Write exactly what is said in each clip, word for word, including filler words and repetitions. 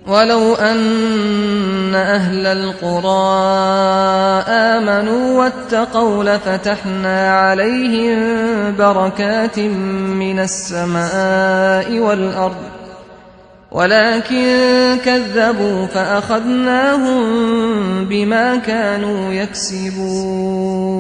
ولو أن أهل القرى آمنوا واتقوا لفتحنا عليهم بركات من السماء والأرض ولكن كذبوا فأخذناهم بما كانوا يكسبون.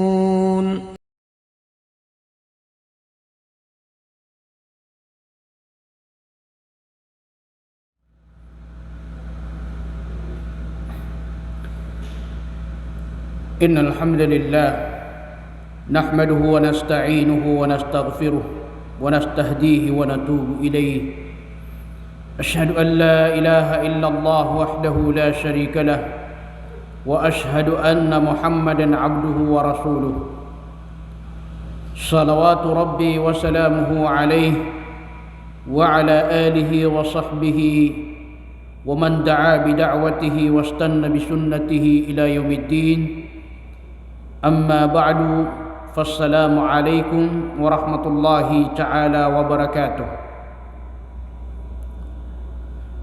إن الحمد لله نحمده ونستعينه ونستغفره ونستهديه ونتوب إليه. أشهد أن لا إله إلا الله وحده لا شريك له، وأشهد أن محمدا عبده ورسوله، صلوات ربي وسلامه عليه وعلى آله وصحبه ومن دعا بدعوته واستن بسنته إلى يوم الدين. أما بعد، فالسلام عليكم ورحمة الله تعالى وبركاته.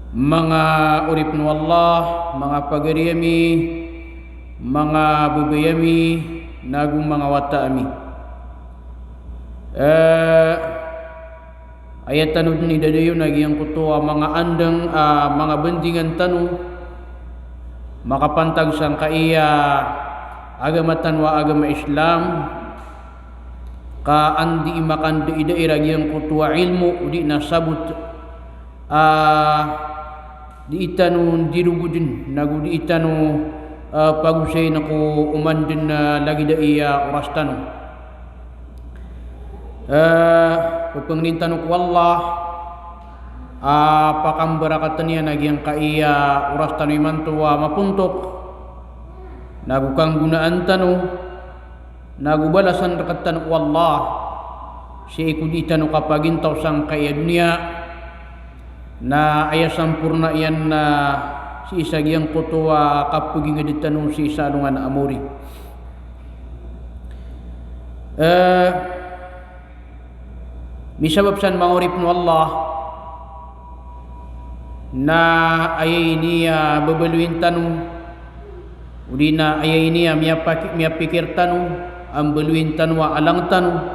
Manga oripn o Allah, manga pagari ami, manga babay ami, nago manga wata ami. Eh, aya tano dn i dadayon a giyangkoto a manga andang, ah, manga bandingan tano, makapantag sangkaiya agama tano a agama Islam, ka an dii makandaidaira giyangkoto a ilmo, o di na sabot, ah, dii tano ndirogodn, nago dii tano, ah, pagosayn ko oman dn, ah, lagid aya oras tano. Eh, pphangnin tano ko Allah a pakambarakatn iyan a giyangkaiya oras tano imanto a mapontok, nago kanggonaan tano, nago balasan rktano o Allah sii ko dii tano kapagintaw sangkaiya doniya. Na aya samporna iyan na sii sa giyangkoto a kapagingd tano sii sa alongan a mori. Eh, misabap san manga oripn o Allah, na aya ini a babaloyin tano, o di na aya ini a miyapaki-, miyapikir tano, a mbaloyin tano a alang tano,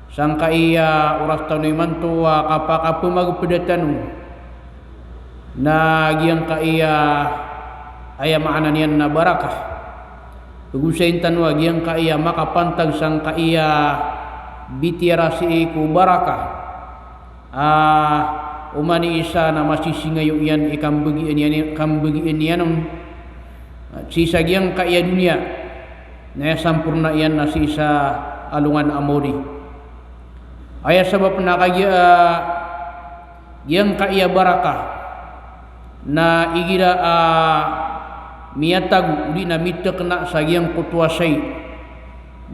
sangkaiya oras tano imanto a kapakapmagpda tano, na giyangkaiya, aya maana niyan na barakah. Pagosayn tano a giyangkaiya makapantag sangkaiya bitiyara sii ko barakah. Ah, oman i isa na masisingayo iyan i kambagian iyan, kambagian iyan on sii sa giyangkaiya doniya. Na aya samporna iyan na sii sa alongan a mori. Aya sabap na kagiya, ah, giyangkaiya barakah na igira a miyatago, o di na mitkna sa giyangkoto a shay.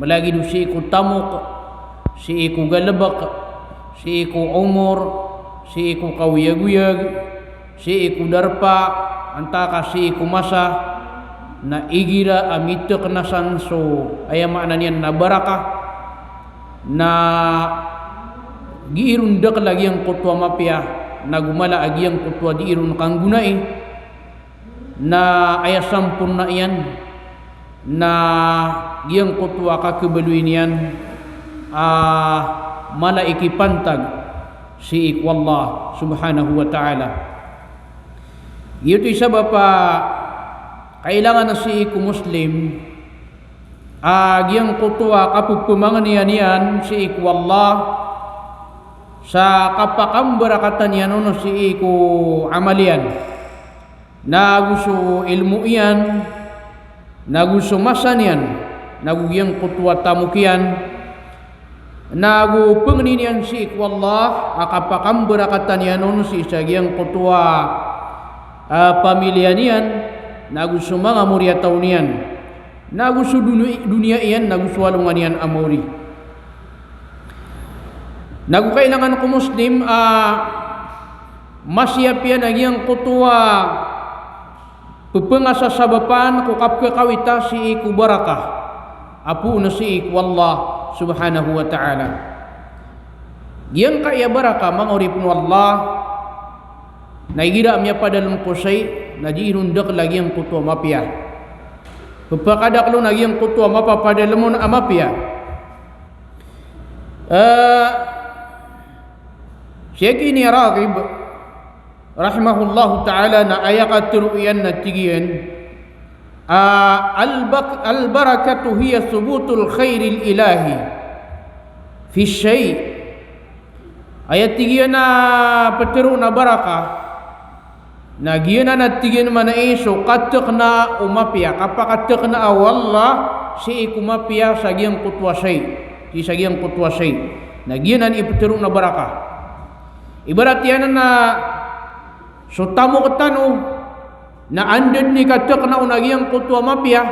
Malagid o sii ko tamok, sii ko galbk, sii ko omor, sii ko kaoyagoyag, sii ko darpa, antaa ka sii ko masa, na igira a mitkna san so, aya maana niyan na barakah, na gii ron dakl a giyangkoto a mapiya, nago mala a giyangkoto a dii ron kanggonai, na aya samporna iyan, na giyangkoto a kakhabaloy niyan a mala i kipantag sii ko Allah subhanahu wa ta'ala. Giyoto i sabap a kailangan sii ko Muslim a giyangkoto a kapphmangnian iyan sii ko Allah sa kapakambarakatan iyan on sii ko amal iyan, nago so ilmo iyan, nago so masa niyan, nago giyangkoto a tamok iyan, nago pangnin iyan sii ko Allah a kapakambarakatan iyan on sii sa giyangkoto a, ah, pamiliya niyan, nago so manga moriyataw niyan, nago so duni-, doniya iyan, nago so alongan iyan a maori. Nago kailangan ko Muslim a masiyap iyan a giyangkoto a pphangasasabapan ko kapkhakawita sii ko barakah a poon sii ko Allah subhanahu wa ta'ala. Giyangkaya barakah, manga oripn o Allah, Na igira a miyapadalem ko shay', na dii ron dakl a giyangkoto a mapiya. Pepakadakl on a giyangkoto a mapapadalem on a mapiya. Eh, Sheikh ini Raghib, rahimahullahu ta'ala, na aya katero iyan na tig iyan, ah, al-bak-, al-barakatu hiya thubutul khairil ilahi fi shay'. Aya tig iyan a petero na barakah, na giyanan a tig iyan manaya so katekna o mapiya, kapakatekna o Allah sii ko mapiya sa giyangkoto a shay', sii sa giyangkoto a shay'. Na giyanan i petero na barakah. Ibarat iyan na so tamok tano, na anda den i katekna on a giyangkoto a mapiya,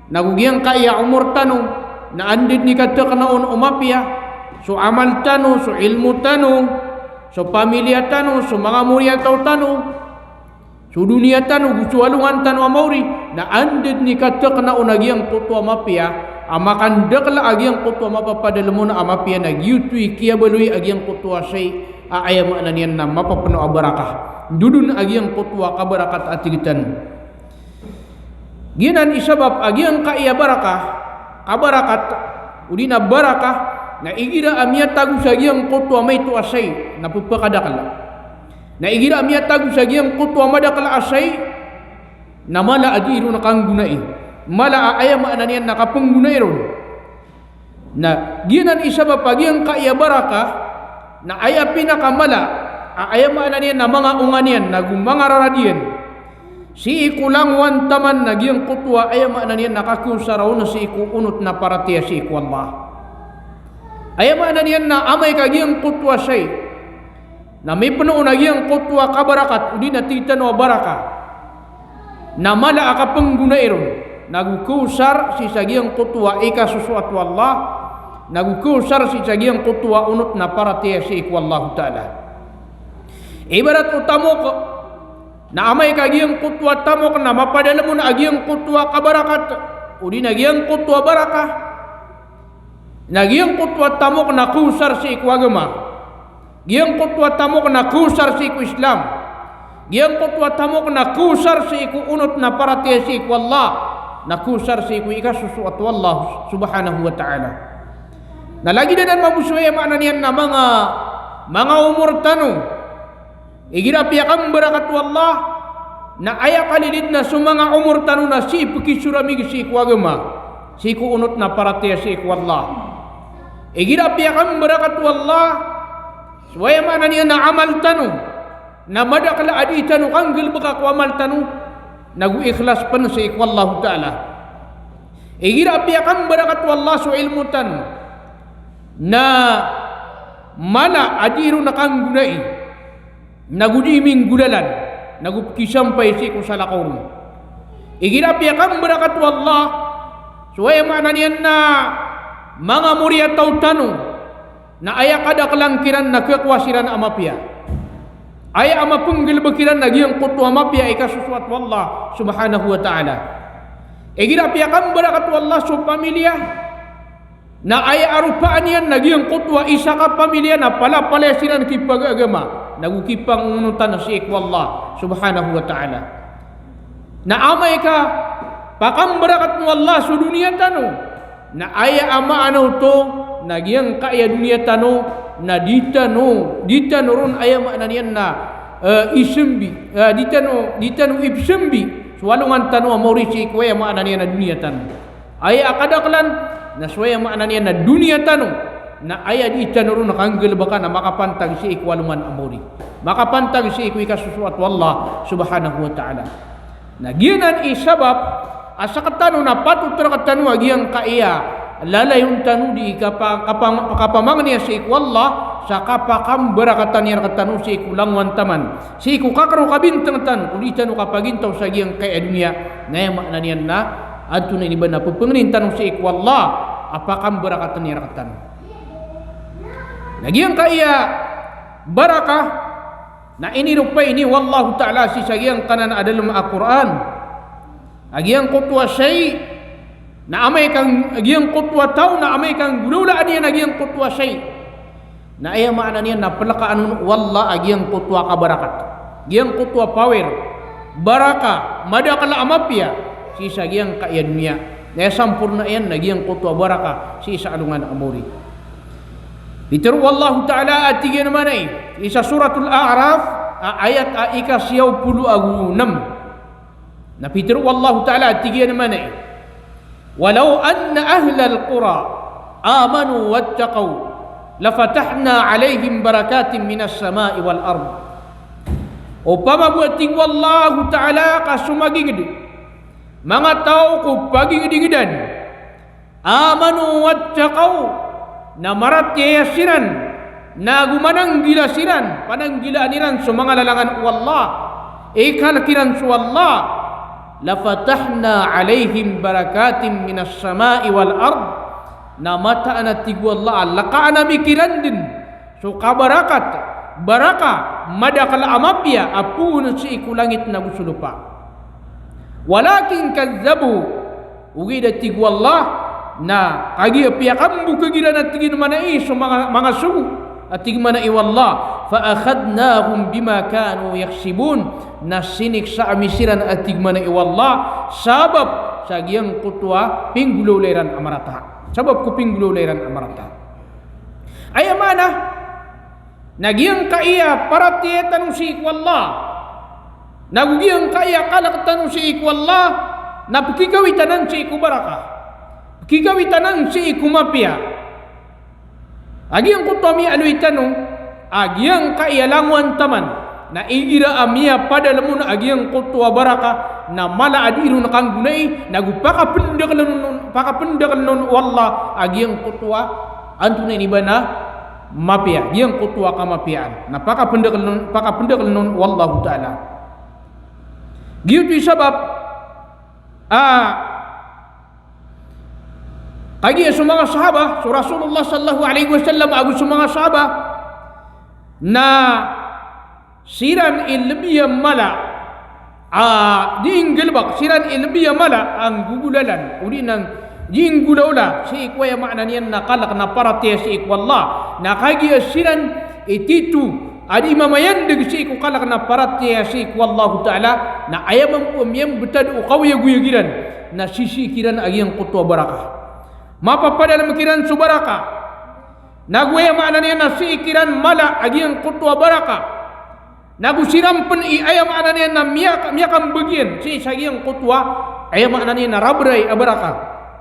nago giyangkaya omor tano, na anda den i katekna on o mapiya, so amal tano, so ilmo tano, so pamilya tano, so manga moriyataw tano, so doniya tano, go so alongan tano a maori, na anda den i katekna on a giyangkoto a mapiya, a makandakl a giyangkoto a mapapadalem on a mapiya, na giyoto i kiyabaloy a giyangkoto a shay' a aya maana niyan na mapapeno a barakah. Ndodon a giyangkoto a kabarakat a tig tano. Giyanan i sabap a giyangkaya barakah, kabarakat, odi na barakah, na igira a miyatago sa giyangkoto a maito a shay', na pepakadakl. Na igira a miyatago sa giyangkoto a madakl a shay', na mala a dii ron kanggonai. Mala a aya maana niyan na kapenggonai ron. Na giyanan i sabap a giyangkaya barakah, na aya pinakamala a aya maana niyan na manga onga niyan, nago manga rarad iyan sii ko langowan taman, na giyangkoto a aya maana niyan na kakosara on sii ko onot na paratiyaya sii ko Allah. Aya maana niyan na amay ka giyangkoto a shay', na mipeno on a giyangkoto a kabarakat, odi na tig tano a barakah, na mala a kapenggonai ron, nago kosar sii sa giyangkoto a ikasosoat o Allah, nago kosar sii sa giyangkoto a onot na paratiyaya sii ko Allahu Ta'ala. Ibarat o tamok, na amay ka giyangkoto a tamok na mapadalem on a giyangkoto a kabarakat, odi na giyangkoto a barakah, na giyangkoto a tamok na kosar sii ko agama. Giyangkoto a tamok na kosar sii ko Islam. Giyangkoto a tamok na kosar sii ko onot na paratiyaya sii ko Allah. Na kosar sii ko ikasosoat o Allah subhanahu wa ta'ala. Na lagid anan mambo so aya maana niyan na manga, manga omor tano. Igira piyakambarakat o Allah, na aya kalilid na so manga omor tano na sii pekisoramig sii ko agama, sii ko onot na paratiyaya sii ko Allah. Igira piyakambarakat o Allah, so aya maana niyan na amal tano, na madakl a dii tano kanggalebeka ko amal tano, nago ikhlas pen sii ko Allahu Ta'ala. Igira piyakambarakat o Allah so ilmo tano, na mala a dii ron kanggonai, nago dii minggolalan, nago pekisampay sii ko salakaw ron. Igira piyakambarakat o Allah so aya maana niyan na manga moriyataw tano, na aya kadaklan kiran na kekowa siran a mapiya. Aya a mapenggalebek iran na giyangkoto a mapiya a ikasosoat o Allah subhanahu wa ta'ala. Igira piyakambarakat o Allah so pamilya, na aya a ropaan iyan na giyangkoto a isa ka pamilya na palapalaya siran kipagagama, nago kipangonotan sii ko Allah subhanahu wa ta'ala. Na amay ka pakambarakat o Allah so doniya tano, na aya a maana oto, na giyangkaya doniya tano, na di tano, di tano ron aya maana niyan na, eh, isembi, eh, di tano, di tano ipsembi so alongan tano a maori sii ko aya maana niyan na doniya tano. Aya a kadaklan, na so aya maana niyan na doniya tano, na aya dii tano ron kanggalebeka na makapantag sii ko alongan a maori. Makapantag sii ko ikasosoat o Allah subhanahu wa ta'ala. Na giyanan i sabap a sektano na patot rektano a giyangkaya lalayon tano dii kapa-, kapa-, kapamangniya sii ko Allah, sa kapakambarakatan iyan rektano sii ko langowan taman, sii ko kakero kabinteng tano, ko dii tano kapagintaw sa giyangkaya doniya, na aya maana niyan na antonaa ini ba na pepengnin tano sii ko Allah a pakambarakatan iyan rektano. Na giyangkaya barakah, na iniropay ini o Allahu Ta'ala sii sa giyangkanan a dalem a Qur'an a giyangkoto a shay', na amay ka, giyangkoto a taw na amay ka nggolawlaan iyan a giyangkoto a shay', na aya maana niyan na pelekaan on o Allah a giyangkoto a kabarakat. giyangkoto a power, baraka, madakel a mapiya sii sa giyangkaya doniya. Na aya samporna iyan na giyangkoto a baraka sii sa alongan a mori. Pitero o Allahu Ta'ala a tig iyan a manay sii sa Suratul A'raf, a ayat a ika siyaw polo ago nem. Na pitero o Allahu Ta'ala a tig iyan a manay, "Walaw anna ahlal qura amanu wattaqaw lafatahna alayhim barakatin minas sama'i wal ard." Opama bo, a tig o Allahu Ta'ala, ka so maginged, manga taw ko pagingedingedan, amanu wattaqaw, na maratiyaya siran, na go mananggila siran, pananggilaan iran so manga lalangan o Allah, ikalek iran so Allah, lafatahna alayhim barakatin minas sama'i wal ard, na mataan, a tig o Allah, a lekaan ami kiran den so kabarakat, baraka, madakel a mapiya a poon sii ko langit na go so lopa. Walakin kadhdhabu, ogaid, a tig o Allah, na kagiya piyakambokeg iran, a tig iyan a manay, so manga, manga sogo, a tig iyan a manay o Allah, fa akhadhnahum bima kanu yaksibun, na siniksa ami siran, a tig iyan a manay o Allah, sabap sa giyangkoto a pinggolawla iran a marata. Sabap ko pinggolawla iran a marata. Aya maana na giyangkaya paratiyaya tano sii ko Allah, na go giyangkaya kalek tano sii ko Allah, na pekigawit anan sii ko baraka, pekigawit anan sii ko mapiya. A giyangkoto a miyaaloy tano a giyangkaya langowan taman, na igira a miyapadalem on a giyangkoto a baraka, na mala a di ron kanggonai, na go pakapendakelen on, pakapendakelen on o Allah a giyangkoto a antonaa ini ba na mapiya, giyangkoto a kamapiyaan. Na pakapendakelen on, pakapendakelen on o Allahu Ta'ala. Giyoto i sabap a kagiya so manga sahaba, so Rasulullah sallallahu alayhi wasallam ago so manga sahaba, na siran i lebi a mala a di nggalebek, siran i lebi a mala a nggogolalan, odi na di nggolawla sii ko, aya maana niyan na kalek na paratiyaya sii ko Allah. Na kagiya siran i tito a di mamayandeg sii ko kalek na paratiyaya sii ko Allahu Ta'ala, na aya mambo a miyambetad o kaoyagoyag iran na sisii kiran a giyangkoto a baraka. Mapapadalem kiran so baraka. Na go, aya maana niyan na sii kiran mala a giyangkoto a baraka. Na go siran pen i, aya maana niyan na miyak-, miyakambeg iyan sii sa giyangkoto a, aya maana niyan na raberay a baraka.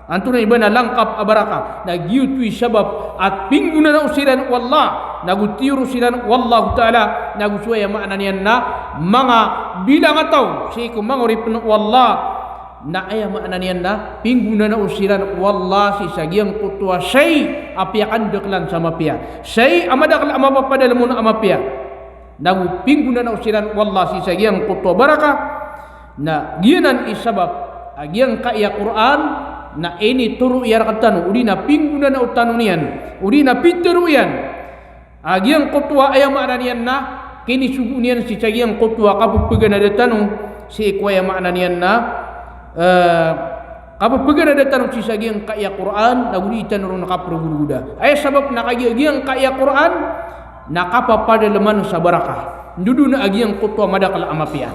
Antonaa ini ba na langkap a baraka. Na giyoto i sabap a pinggonanao siran o Allah, na go tiyoro siran o Allahu Ta'ala, na go so, aya maana niyan na manga bilang a taw sii ko manga oripen o Allah. Na aya maana niyan na pinggonanao siran o Allah sii sa giyangkoto a shay a piyakandakelan sa mapiya, shay a madakel a mapapadalem on a mapiya. Na go pinggonanao siran o Allah sii sa giyangkoto a baraka. Na giyanan i sabap a giyangkaya Qur'an na initoro iyan rektano, odi na pinggonanao tano niyan, odi na pitero iyan a giyangkoto a, aya maana niyan na kinisogo niyan sii sa giyangkoto a kapepeganada tano sii ko, aya maana niyan na, eh, kapepeganada tano sii sa giyangkaya Qur'an, na go di tano ron kaperogorogoda. Aya sabap na kagiya giyangkaya Qur'an na kapapadaleman sa baraka. Ndodon a giyangkoto a madakel a mapiya.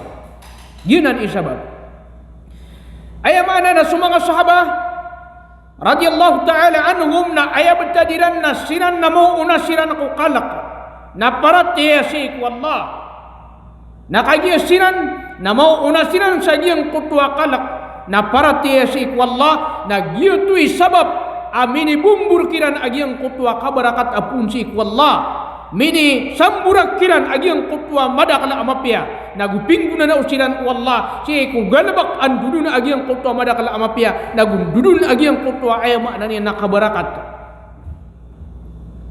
Giyanan i sabap. Aya maana na so manga sahaba radiyallahu ta'ala anhum na aya betad iran na siran na maoona siran ko kalek na paratiyaya sii ko Allah. Na kagiya siran na maoona siran sa giyangkoto a kalek na paratiyaya sii ko Allah, na giyoto i sabap a minibombor kiran a giyangkoto a kabarakat a poon sii ko Allah. Minisamborak kiran a giyangkoto a madakel a mapiya, na go pinggonanao siran o Allah sii ko galebek a ndodon a giyangkoto a madakel a mapiya, na go ndodon a giyangkoto a, aya maana niyan na, kabarakat.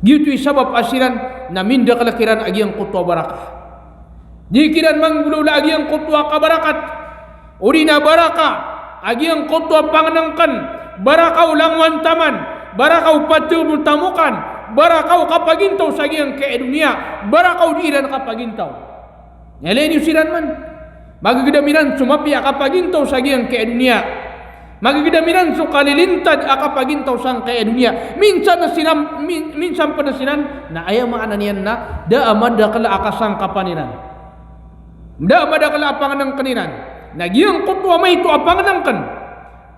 Giyoto i sabap a siran na mindakel kiran a giyangkoto a baraka. Di kiran manggolawla a giyangkoto a kabarakat. Odi na baraka a giyangkoto a pangenengken, baraka o langowan taman, baraka o pateg o tamokan, baraka o kapagintaw sa giyangkaya doniya, baraka o di iran kapagintaw. Aya lagid iyo siran man, magegedam iran so mapiya a kapagintaw sa giyangkaya doniya. Magegedam iran so kalilintad a kapagintaw sangkaya doniya. Minsan na siran, min-, minsan pen na siran na, aya maana niyan na, da a madakel a kasangkapan iran. Da a madakel a pangnengken iran. Na giyangkoto a maito a pangnengken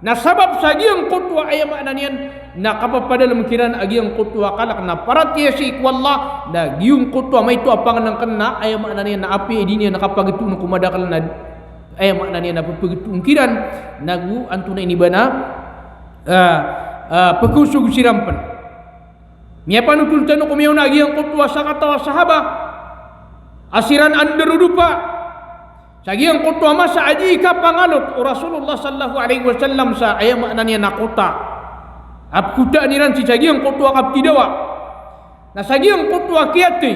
na sabap sa giyangkoto a aya maana niyan na kapapadalem kiran a giyangkoto a kalek na paratiyaya sii ko Allah, na giyangkoto a maito a pangnengken na aya maana niyan na apiya i di niyan kapagetoon ko madakel na aya maana niyan na pepegetoon kiran, nago antonaa ini ba na, ah, ah, pekosog siran pen. Miyapanotol tano ko miyaona a giyangkoto a sakataw a sahaba a siran a nderodopa sa giyangkoto a masa a di kapangalot o Rasulullah sallallahu alaihi wasallam sa aya maana niyan na kota. A pekotaan iran sii sa giyangkoto a kapkidawa. Na sa giyangkoto a kiyathay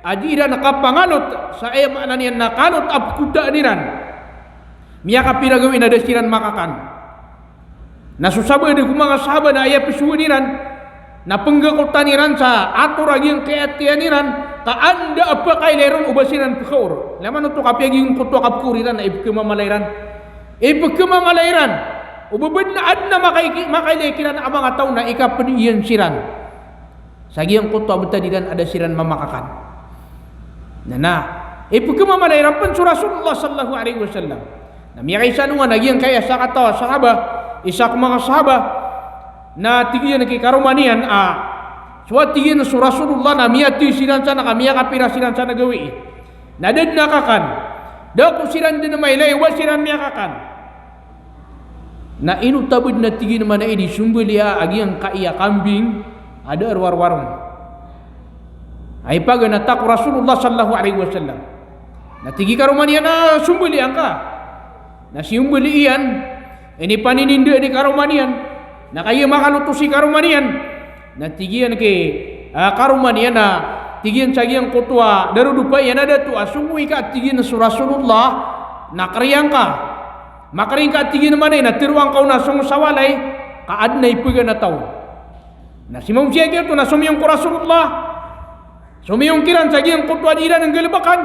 a di iran kapangalot sa aya maana niyan na kalot a pekotaan iran. Miyakapira gawii na da siran makakan. Na so sabaad ko manga sahaba na aya pesowan iran na penggakotan iran sa ator a giyangkaya tiyan iran, ka anda a pakailay ron o ba siran pekaor. Lama oto kapiya giyangkoto a kapekaor iran na ipekemamala iran. Ipekemamala iran o ba badn a adn a makai-, makailay kiran a manga taw na ikaped iyan siran sa giyangkoto a betad iran a da siran mamakakan. Na, na ipekemamala iran pen so Rasulullah sallallahu alaihi wasallam. Na miyakaisa alongan a giyangkaya sakataw a sahaba, isa ko manga sahaba, na tig iyan ki karoma niyan a, so a tig iyan so Rasulullah na miyathay siran san ka miyakapira siran san a gawii. Na da dn a kakan. Da ko siran dn mailay o ba siran miyakakan. Na ino tabed na tig iyan manay di sombaliya a giyangkaya kambing a da a rowar-warong a ipaganata ko Rasulullah sallallahu alaihi wasallam. Na tig i karoma niyan a sombaliya ngka. Na siyombali iyan, inipaninindaan i karoma niyan. Na kagiya makalotos i karoma niyan. Na tig iyan ki, ah, karoma niyan na, tig iyan sa giyangkoto a darodopa iyan a dato a songowi ka tig iyan so Rasulullah na kariya ngka. Makaring ka tig iyan manay na teroa ngka on a songo sa walay ka adn a ipeganata on. Na simawsiya giyoto na somiyong ko Rasulullah. Somiyong kiran sa giyangkoto a di iran nggalebeken.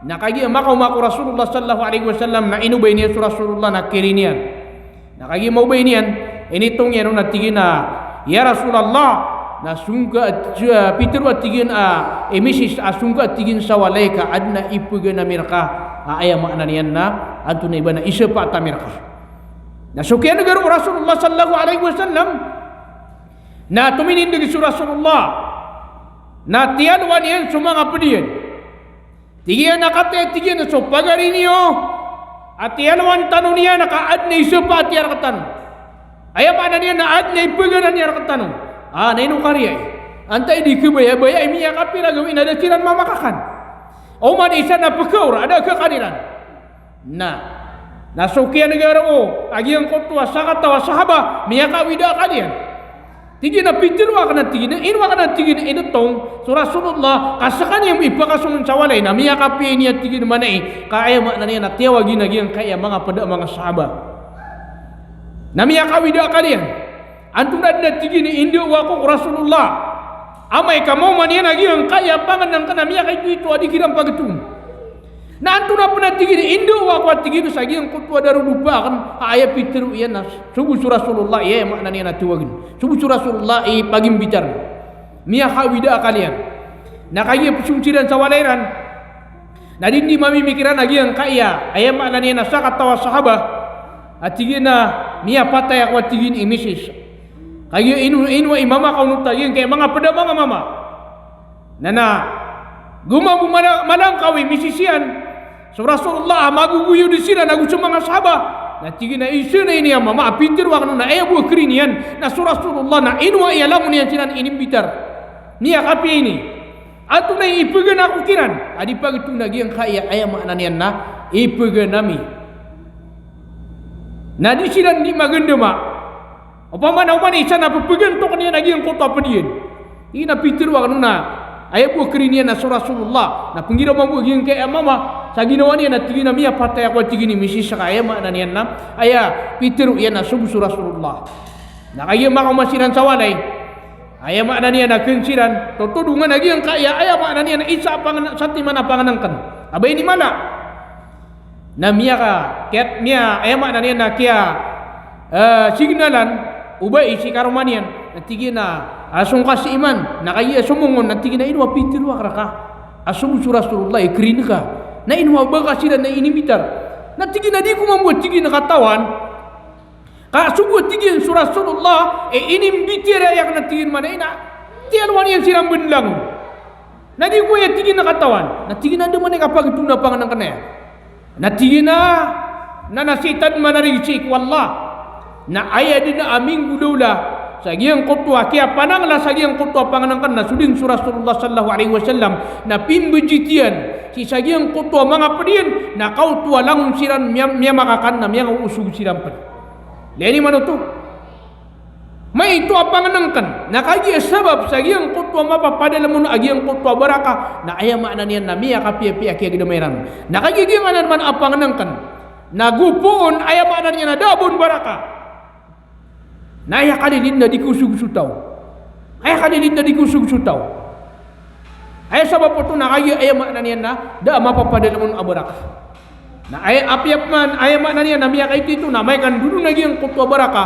Na kagiya makaoma ko Rasulullah sallallahu alaihi wasallam na inobay niyan so Rasulullah na kirin iyan. Na kagiya maobay niyan, initong iyan on a tig iyan a, "Ya Rasulullah, na song ka, ah, pitero a tig iyan a, i misis a song ka a tig iyan sa walay ka adn a ipeganami reka, a aya maana niyan na antonaa i ba na isepaat ami reka." Na so kiyaneg ron o Rasulullah sallallahu alaihi wasallam, na tominindeg so Rasulullah, na tiyalowan iyan so manga ped iyan. Tig iyan a kataya tig iyan so pagari niyo a tiyalowan tano niyan ka adn a isepaat iyan rektano. Aya maana niyan na adn a ipeganami rektano. Ah, na ino kariya i? Antaa i di kebayabaya i miyakapira gawii na da siran mamakakan. Oman isa na pekaor a da a kakan iran. Na, na so kiyaneg ron o a giyangkoto a sakataw a sahaba, miyakawida a akal iyan. Tig iyan a pitero aken a tig iyan, ino aken a tig iyan inotong so Rasulullah, ka sekaniyan bo ipakasong sa walay, na miyakapiya ini a tig iyan manay, ka aya maana niyan na tiyawag iyan a giyangkaya manga ped a manga sahaba. Na miyakawida a akal iyan. Antonaa dn a tig iyan i indawa ko ko Rasulullah. Amay ka maoma niyan a giyangkaya pangenengken a miyakaitoito a di kiran pagetoon. Na antonaa pen a tig iyan i indawa ko a tig iyan sa giyangkoto a darodopa aken a aya pitero iyan na so bo so Rasulullah i aya maana niyan na tiwagen. So bo so Rasulullah i pagimbitar. Miyakawida a akal iyan. Na kagiya pesong siran sa walay ran. Na di, di mamimikiran a giyangkaya, aya maana niyan na sakataw a sahaba a tig iyan a miyapatay ako a tig iyan i misis. Kagiya ino, ino a i mama ka onot a giyangkaya manga ped a manga mama. Na, na go mambo mala-, malangkaw i misis iyan so Rasulullah a magogoyod siran ago so manga sahaba. Na tig iyan a isa na ini a mama a pitero aken on a aya bo a keri niyan na so Rasulullah na ino a iyalangon iyan siran inimbitar. Miyakapiya ini. Antonaa i ipegana ko kiran a di pagetoon a giyangkaya, aya maana niyan na ipeganami. Na di siran di magandama. Opama na oman isa na pepegantok iyan a giyangkoto a ped iyan. Ino a pitero aken on a aya bo a keri niyan na so Rasulullah. Na penggira mambo a giyangkaya mama sa ginawa niyan a tig iyan a miyapatay ako a tig iyan i misis ka, aya maana niyan na aya pitero iyan na so bo so Rasulullah. Na kagiya makaoma siran sa walay. Aya maana niyan na ken siran totodongan a giyangkaya, aya maana niyan na isa a pangen-, satiman a pangenengken a ba inimala. Na miyaka, kiyat-, miya, aya maana niyan na kiya, eh, signalan o bai si karoma niyan. Na tig iyan a, a song ka sii man, na kagiya somong on, na tig iyan a ino a pitero ako reka a so bo so Rasulullah i keri ngka. Na ino a ba ka siran na inimbitar? Na tig iyan a di ko mambo a tig iyan a katawan. Ka so bo a tig iyan so Rasulullah, e inimbitar iyan a tig iyan manay na tiyalowan iyan siran bn langon. Na di ko aya tig iyan a katawan. Na tig iyan a da manay kapagtona pangnngkn aya. Na tig iyan a, na, na sii tano manarig sii ko Allah. Na aya dn a minggolawla sa giyangkoto a kiyapanangla sa giyangkoto a pangnngkn na so dn so Rasulullah sallallahu alaihi wasallam na pimbjit iyan sii sa giyangkoto a manga pd iyan na kaoto a langon siran miya-, miyamakakan na miyangaosog siran pd. Ilay niyo man oto. Maito a pangnngkn na kagiya sabap sa giyangkoto a mapapadalm on a giyangkoto a baraka, na aya maana niyan na miyakapiyapiya a kiyagdam iran. Na kagiya giyangkanan man a pangnngkn na gopoon, aya maana niyan na da a ba on baraka. Na aya kalilid na di kaosog so taw. Aya kalilid na di kaosog so taw. Aya sabap oto na kagiya aya maana niyan na da a mapapadalm on a baraka. Na aya apiya pman, aya maana niyan na miyakaito ito na amay ka ndodon a giyangkoto a baraka,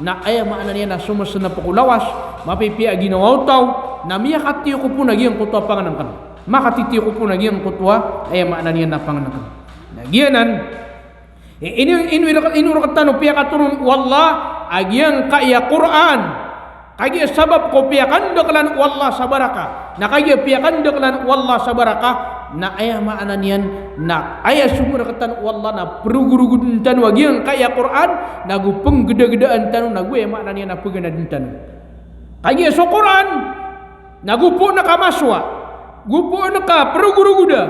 na aya maana niyan na somasnp ko lawas, mapipiya a ginawa o taw, na miyakatiyokop on a giyangkoto a pangnngkn. Makatitiyokop on a giyangkoto a, aya maana niyan na pangnngkn. Na giyanan, i-, ino, ino, ino rktano piyakatoron o Allah a giyangkaya Qur'an. Kagiya sabap ko piyakandaklan o Allah sa baraka. Na kagiya piyakandaklan o Allah sa baraka, na aya maana niyan na aya somarktano o Allah na progorogod tano a giyangkaya Qur'an, na go pnggdagdaan tano, na go aya maana niyan na pganadn tano. Kagiya so Qur'an na gopoon ka masowa, gopoon ka progorogoda.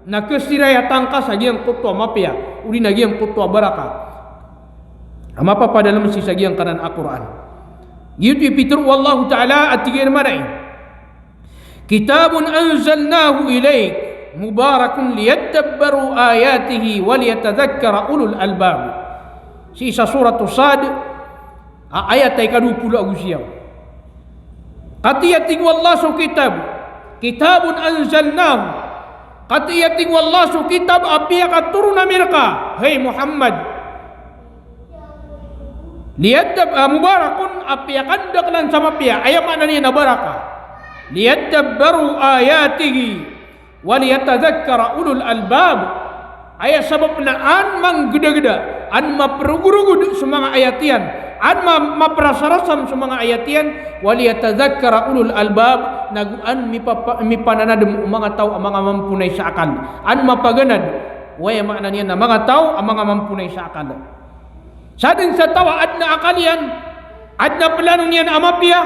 Na khasiraya tangka sa giyangkoto a mapiya, odi na giyangkoto a baraka a mapapadalm sii sa giyangkanan a Qur'an. Giyoto i pitharo o Allahu Ta'ala a tig iyan manay, "Kitabun anzalnahu ilaik, mubarakun liyadabbaru ayatihi wa liyatadhakkara ulul albab." Sii sa Suratu Sad, a, ayat a ika dowa polo ago siyaw. Katii a tig o Allah so kitab, "Kitabun anzalnahu." Katii a tig o Allah so kitab a piyakatoron ami rka, hay Muhammad. Liyadab-, a, mubarakun, a piyakandaklan sa mapiya, aya maana niyan na baraka. Liyadabbaru ayatihi. Wa liyatadhakkara ulul albab. Aya sabap na an manggdagda, an maprogorogod so manga ayat iyan, an ma-, maprasarasam so manga ayat iyan, wa liyatadhakkara ulul albab, nago an mipapa-, mipananadm o manga taw a manga mamponay sa akal. An mapaganad, aya maana niyan na manga taw a manga mamponay sa akal. Sadn sa taw a adn a akal iyan, adn a plano niyan a mapiya,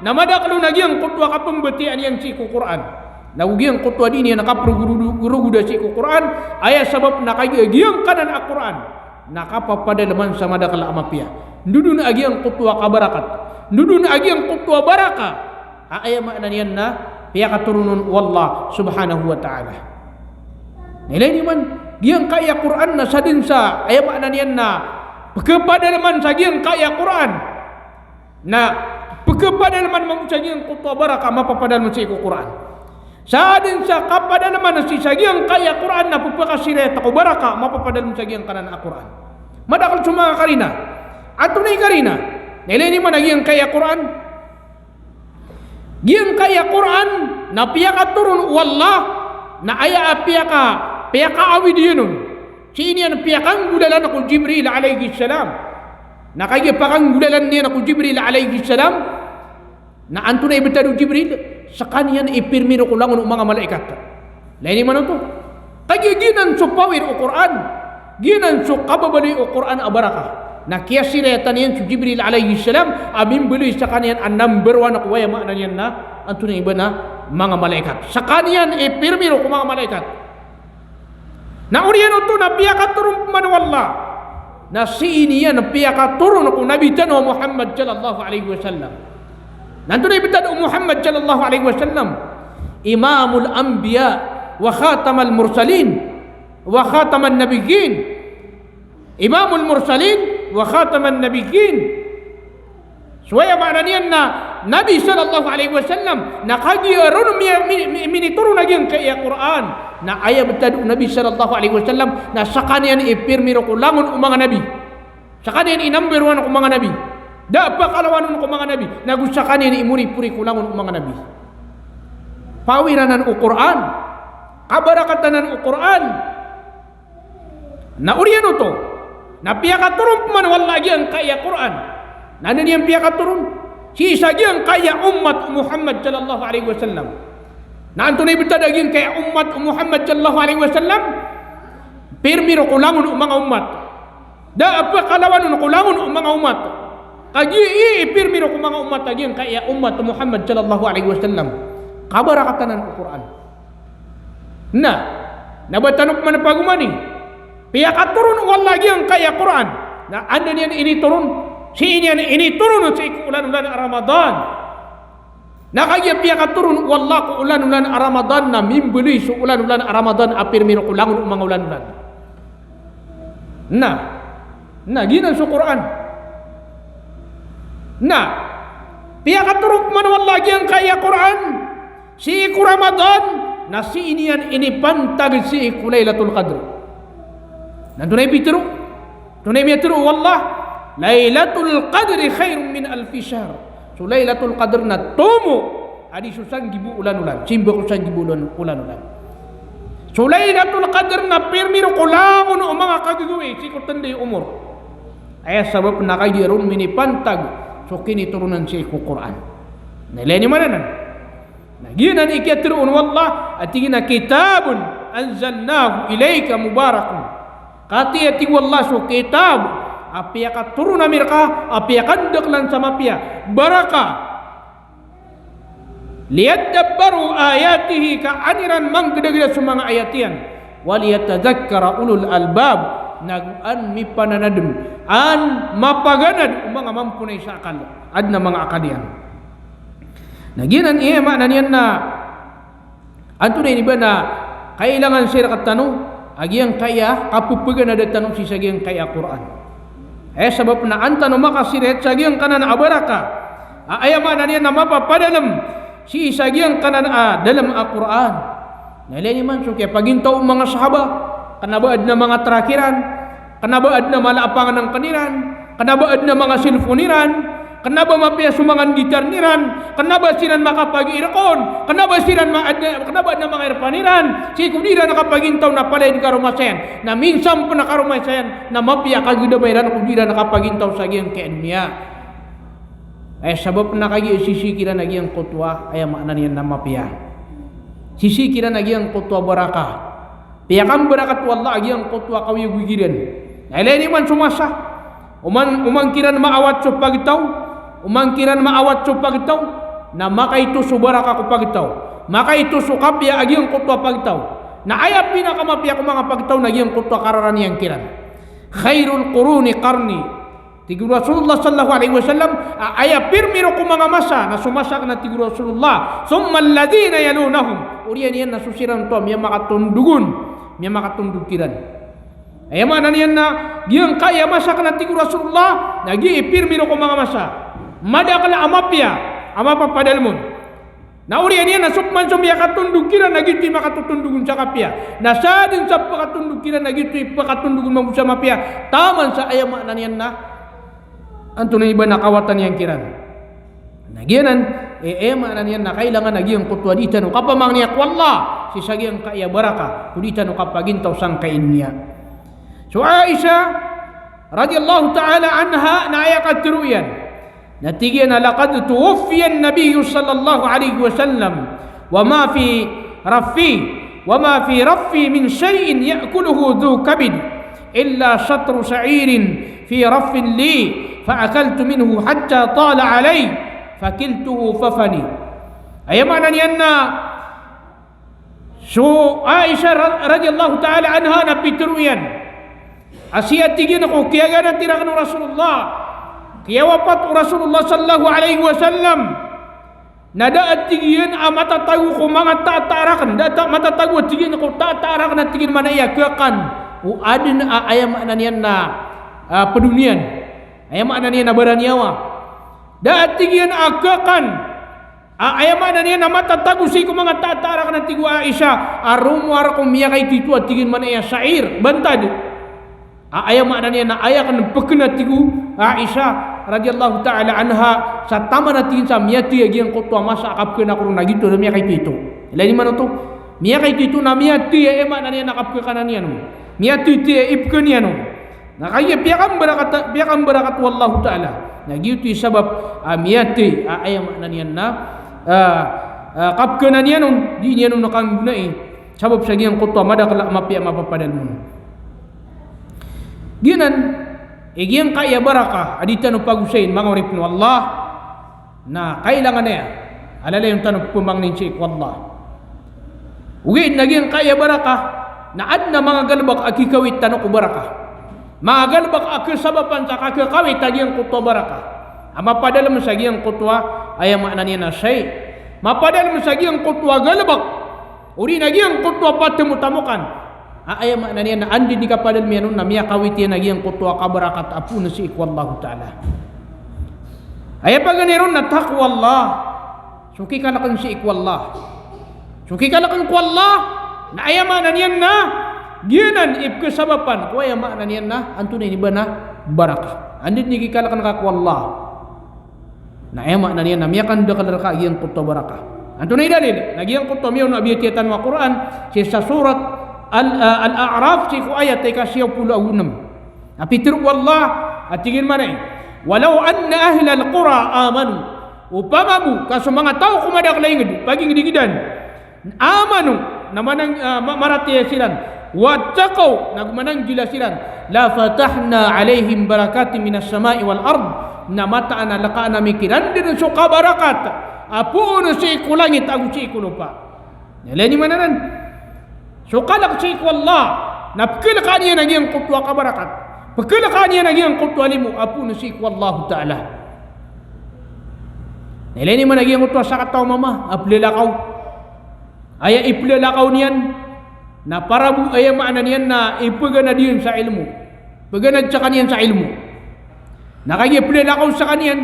na madakl on a giyangkoto a kapmbatiyaa niyan sii ko Qur'an. Na go giyangkoto a dii niyan kaprogorogoda sii ko Qur'an, aya sabap na kagiya giyangkanan a Qur'an na kapapadalman sa madakl a mapiya. Ndodon a giyangkoto a kabarakat. Ndodon a giyangkoto a baraka. A, aya maana niyan na piyakatoron on o Allah subhanahu wa ta'ala. Na ilay niyo man, giyangkaya Qur'an na sadn sa, aya maana niyan na pkhapadalman sa giyangkaya Qur'an. Na pkhapadalman mambo sa giyangkoto a baraka a mapapadalm sii ko Qur'an. Sadn sa kapadalman sii sa giyangkaya Qur'an na pphakasiraya ko baraka a mapapadalm sa giyangkanan a Qur'an. Madakl so manga karina. Antonaa i karina? Na ilay niyo man a giyangkaya Qur'an. Giyangkaya Qur'an na piyakatoron o Allah, na aya a piyaka-, piyakaawid iyan on, sii niyan piyakanggolalan ko Jibril alayhis salam. Na kagiya pakanggolalan iyan ko Jibril alayhis salam, na antonaa i btad o Jibril? Skaniyan i pirmiro ko langon o manga malaikat. Ilay niyo man oto. Kagiya giyanan so power o Qur'an. Giyanan so kababaloy o Qur'an a baraka. Na kiyasirayatan iyan so Jibril alayhis salam a mimbaloy skaniyan a number one ko aya maana niyan na antonaa i ba na manga malaikat. Skaniyan i pirmiro ko manga malaikat. Na oriyan oto na piyakatoron pman o Allah. Na sii niyan piyakatoron ko Nabi tano a Muhammad sallallahu alayhi wasallam. Na antonaa i btad o Muhammad sallallahu alayhi wasallam? Imamul anbiya wa khatamal mursalin wa khataman nabiyyin. Imamul mursalin wa khataman nabiyyin. So aya maana niyan na Nabi sallallahu alayhi wasallam, na kagiya ron miya-, mi-, mi-, minitoron a giyangkaya Qur'an, na aya btad o Nabi sallallahu alayhi wasallam, na skaniyan i pirmiro ko langon o manga nabi. Skaniyan i number one ko manga nabi. Da a pakalawan on ko manga nabi. Na go skaniyan i moripori ko langon o manga nabi. Power anan o Qur'an. Kabarakatan anan o Qur'an. Na oriyan oto na piyakatoron pman o Allah a giyangkaya Qur'an. Na anda niyan piyakatoron? Sii sa giyangkaya ummat o Muhammad sallallahu alaihi wasallam. Na antonaa i btad a giyangkaya ummat o Muhammad sallallahu alaihi wasallam? Pirmiro ko langon o manga ummat. Da a pkalawan on ko langon o manga ummat. Kagiya i pirmiro ko manga ummat a giyangkaya ummat o Muhammad sallallahu alaihi wasallam. Kabarakatan anan o Qur'an. Na, na ba tano pman pagomani, piyakatoron o Allah a giyangkaya Qur'an. Na anda niyan initoron? Sii niyan initoron sii ko olan-olan a Ramadan. Na kagiya piyakatoron o Allah ko olan-olan a Ramadan, na mimbaloy so olan-olan a Ramadan a pirmiro ko langon o manga olan-olan. Na, na giyanan so Qur'an. Na piyakatoron pman o Allah a giyangkaya Qur'an sii ko Ramadan, na sii niyan inipantag sii ko Lailatul Qadr. Na antonaa i pitharo? Antonaa i miyatharo o Allah? Lailatul Qadri khairun min alfi shahr. So Lailatul Qadr na tomo a di so sanggibo olan-olan, simba ko sanggibo olan-, olan-olan. So Lailatul Qadr na pirmiro ko langon o manga kagagawii sii ko tanda i omor. Aya sabap na kagiya ron minipantag so kinitoronan sii ko Qur'an. Na ilay niyo man anan. Na giyanan i kiyatharo on o Allah a tig iyan a, "Kitabun anzalnahu ilayka mubarakun." Katii a tig o Allah so kitab a piyakatoron ami rka, a piyakandaklan sa mapiya, baraka. "Liyadabbaru ayatihi," ka an iran manggdagda so manga ayat iyan. "Waliyatadhakkara ulul albab," na go an mipananadm, an mapaganad o manga mamponay sa akal, adn a manga akal iyan. Na giyanan i aya maana niyan na antonaa ini ba na kailangan sii rktano a giyangkaya kapphganada tano sii sa giyangkaya Qur'an. Aya sabap na an tano makasiriyat sa giyangkanan a baraka a aya maana niyan na mapapadalm sii sa giyangkanan a dalm a Qur'an. Na ilay niyo man so kiyapagintaw o manga sahaba, kna ba adn a manga trak iran, kna ba adn a mala a pangnngkn iran, kna ba adn a manga cellphone iran, kna ba mapiya so manga nditarn iran, kna ba siran makapag-aircon, kna ba siran ma-, adn a, kna ba adn a manga airpan iran, sii ko di iran kapagintaw na palaya di karomasayan. Na minsan pn a karomasayan na mapiya kagdama iran ko di iran kapagintaw sa giyangkaya doniya. Aya sabap na kagiya sisii kiran a giyangkoto a, aya maana niyan na mapiya. Sisii kiran a giyangkoto a baraka. Piyakambarakat o Allah a giyangkoto a kawiyagoyag iran. Na ilay niyo man so masa. Oman, oman kiran maawat so pagtaw, oman kiran maawat so pagtaw, na makaito so baraka ko pagtaw. Makaito so kapiya a giyangkoto a pagtaw. Na aya pinakamapiya ko manga pagtaw na giyangkoto a kararaniyan kiran. "Khairul quruni qarni." Tig o Rasulullah sallallahu alaihi wasallam, a, aya pirmiro ko manga masa, na so masa akn, a tig o Rasulullah, "Thumma alladhina yalunahum." Oriyan iyan na so siran oto a miyamakatondog on, miyamakatondog kiran. Aya maana niyan na giyangkaya masa akn, a tig o Rasulullah, na giya i pirmiro ko manga masa. Madakl a mapiya a mapapadalm on. Na oriyan iyan na so pman so miyakatondog kiran na giyoto i makatotondog on sa kapiya. Na sadn sa pkatondog kiran na giyoto i pkatondog on mambo sa mapiya. Taman sa aya maana niyan na antonaa i ba na kawatan iyan kiran. Na giyanan, e, aya maana niyan na kailangan a giyangkoto a di tano kapamangniya ko Allah sii sa giyangkaya baraka ko di tano kapagintaw sangkai doniya. So Aisha radiyallahu ta'ala anha na aya katharo iyan. Na tig iyan a, "Laqad tuwuffiya an-nabiyyu sallallahu alaihi wasallam wa ma fi raffi, wa ma fi raffi min shay'in ya'kuluhu dhu kabid, illa shatru sha'irin fi raffin li, fa akaltu minhu hatta tala alayya, fa kiltuhu fa fani." Aya maana niyan na so Aisha ra-, radiyallahu ta'ala anha na pitharo iyan a sii, a tig iyan, ko kiyaganatan rakn o Rasulullah, kiyawapat o Rasulullah sallallahu alaihi wasallam, na da, a tig iyan, a matatago ko manga tataa rakn, da a ta-, matatago, a tig iyan, ko tataa rakn, a tig iyan, maana i a khakan o adn a, aya maana niyan na, a, pd on iyan. Aya maana niyan na baraniyawa. Da, a tig iyan, a khakan a, aya maana niyan na matatago sii ko manga tataa rakn, a tig o Aisha, a rowar ko miyakaitoito, a tig iyan, maana i a sha'ir, bantad. A, aya maana niyan na aya akn pkn, a tig o Aisha radiyallahu ta'ala anha, sa taman, a tig iyan, sa miyathay a giyangkoto a masa a kapkn ako ron na giyoto na miyakaitoito. Ilay niyo man oto. Miyakaito ito na miyathay a aya maana niyan na kapkhakanan iyan on. Miyathay a ipkhn iyan on. Na kagiya piyakambarakat, piyakambarakat o Allahu Ta'ala. Na giyoto i sabap a miyathay a aya maana niyan na, ah, ah, kapkhakanan iyan on, di niyan on kanggonai. Sabap sa giyangkoto a madakl a mapiya a mapapadalm on. Giyanan i giyangkaya barakah a di tano pagosayn, manga oripn o Allah. Na kailangan aya a lalayon tano pphangnin sii ko Allah. Ogaid na giyangkaya barakah na adn a manga galbk a khikawit tano ko barakah. Manga galbk a khasabapan sa kakhakawit a giyangkoto a barakah a mapadalm sa giyangkoto a aya maana niyan na shay. Mapadalm sa giyangkoto a galbk. Odi na giyangkoto a patamtamokan. A aya maana niyan na anda i kapadalm iyan on na miyakawit iyan a giyangkoto a kabarakat a poon sii ko Allahu Ta'ala. Aya paganay ron na taqwa Allah. So kikalkn sii ko Allah. So kikalkn ko Allah, na aya maana niyan na giyanan i pkhasabapan ko aya maana niyan na antonaa ini ba na barakah. Anda i kikalkn ka ko Allah. Na aya maana niyan na miyakandakl rka a giyangkoto a barakah. Antonaa i dalil? Na giyangkoto a miyaona a biyatiya tano a Qur'an, sii sa surat Al, ah, Al-A'raf, sii ko ayat a ika siyaw polo ago nm. Na pitharo o Allah, a tig iyan mambo, "Walaw anna ahlal qura amanu." Opama bo ka so manga taw ko madakl a ingd, pagingd-ingdan, amanu, na manang, ah, ma-, maratiyaya siran, wattaqaw, na go mananggila siran, lafatahna alaihim barakatin minas sama'i wal ard, na mataan a lkaan ami kiran dn so kabarakat a poon sii ko langit ago sii ko lopa. Na ilay niyo man anan. So kalk sii ko Allah, na pkhalkaan iyan a giyangkoto a kabarakat. Pkhalkaan iyan a giyangkoto a limo a poon sii ko Allahu Ta'ala. Na ilay niyo man a giyangkoto a sakataw a mama a plalakaw. Aya iplalakaw niyan na para bo aya maana niyan na ipganad iyan sa ilmo. Pganad skaniyan sa ilmo. Na kagiya plalakaw skaniyan,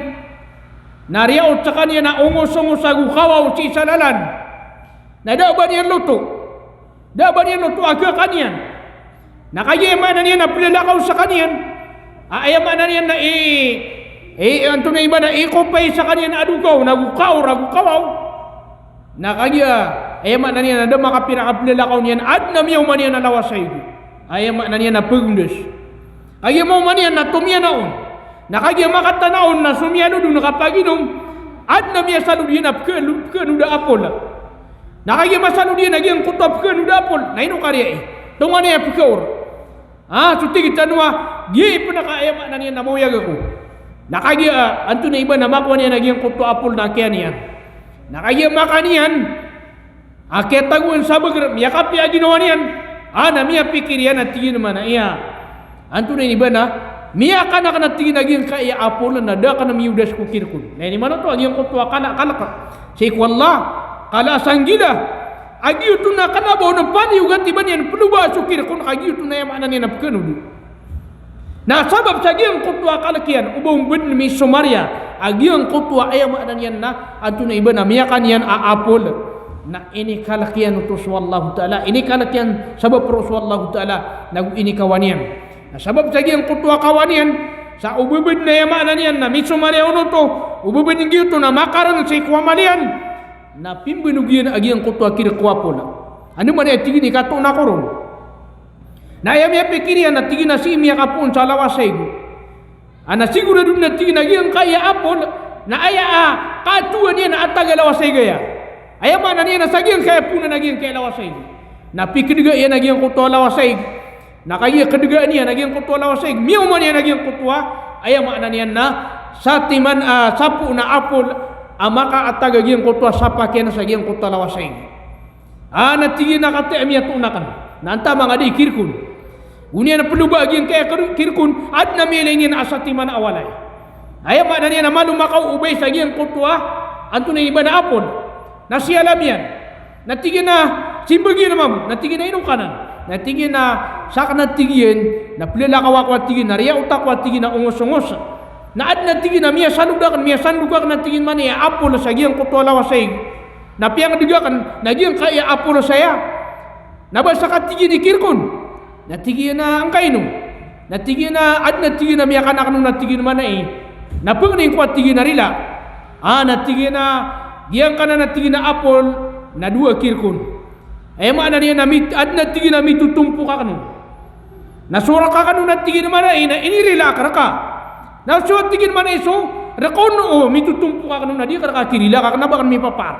na riyaot skaniyan a ongos-ongos ago kawaw sii sa lalan. Na da a ba niyan loto. Da a ba niyan loto a khakaniyan. Na kagiya aya maana niyan na plalakaw skaniyan. A, aya maana niyan na i, i, antonaa i ba na ikopay skaniyan a dogaw, na go kaor, ago kawaw. Na kagiya aya maana niyan na da makapirak a plalakaw niyan, adn a miyaoma niyan a lawas a igo. Aya maana niyan na pagondas. Kagiya maoma niyan na tomiyan a on. Na kagiya makatana on na somiyalod on na kapaginom, adn a miyasalod iyan a pkhaano, pkhaanod a apol. Na kagiya masalod iyan a giyangkoto a pkhaanod a apol, na ino kariya i? Tonganay a pkhaor. Ah, so tig tano a, giya i pn a ka aya maana niyan na maoyag ako. Na kagiya, ah, antonaa i ba na makowa niyan a giyangkoto a apol na kiyan iyan. Na kagiya makan iyan, a kiyatagoan sa bagr, miyakapiya a ginawa niyan. A, na miyapikir iyan a tig iyan mambo a iya. Antonaa ini ba na miyakanak na tig iyan a giyangkaya apol na da akn miyodas ko kirk on. Na ini mambo oto a giyangkoto a kala, kalk sii ko Allah, kala a sanggila. A giyoto na kna ba on paniyogat i ba niyan ploba so kirk on, ka giyoto na aya maana niyan na pkhaanod. Na sabap sa giyangkoto a kalk iyan, o ba on bn misomariya a giyangkoto a aya maana niyan na antonaa i ba na miyakan iyan a apol. Na inikalk iyan oto so Allahu Ta'ala, inikalk iyan sabap roo so Allahu Ta'ala, nago inikawan iyan. Na sabap sa giyangkoto a kawan iyan, sa o ba bn aya maana niyan na misomariya on oto, o ba bn giyoto na makarn sii ko amal iyan, na pimbanog iyan a giyangkoto a kirk ko apol. Andamanaya tig iyan i katoon ako ron. Na aya miyapikir iyan na tig iyan a sii miyakapoon sa lawas a igo. A na sigorado na tig iyan a giyangkaya apol, na aya a katoon iyan a atag a lawas a igo aya. Aya maana niyan na sa giyangkaya poon na giyangkaya lawas a igo. Na pikdga iyan a giyangkoto a lawas a igo. Na kagiya kdgaan iyan a giyangkoto a lawas a igo, miyaoma niyan a giyangkoto a, aya maana niyan na satiman, ah, sapo na apol a makaatag a giyangkoto a sapak iyan sa giyangkoto a lawas a igo. A na tig iyan a kataya miyatoon akn. Na antaa manga di i kirk on. Go niyan ploba a giyangkaya kir-, kirk on, adn a miyailay niyan a satiman a walay. Aya maana niyan na malo makaoobay sa giyangkoto a, antonaa ini ba na apol. Na siyalam iyan. Na tig iyan a, simbag iyan mambo. Na tig iyan a ino ka nan. Na tig iyan a, sakn a tig iyan, na plalakaw ako a tig iyan, na riyaot ako a tig iyan a ongos-ongos. Na adn a tig iyan a miyasalod akn, miyasandok akn a tig iyan mambo a apol sa giyangkoto a lawas a igo. Na piyangdg akn, na giyangkaya apol saya. Na ba ska tig iyan i kirk on. Na tig iyan a angkaino. Na tig iyan a adn a tig iyan a miyakan akn on a tig iyan mambo. Na pangnin ko a tig iyan a rila. A na tig iyan a giyangkanan a tig iyan a apol na dowa kirk on. Aya maana niyan na mit-, adn a tig iyan a mitotompok akn on. Na so rk akn on a tig iyan a maana i na inirila akn rka. Na so a tig iyan a maana i so rk on o mitotompok akn on na di akn rka kirila ka kna ba akn mipapaar.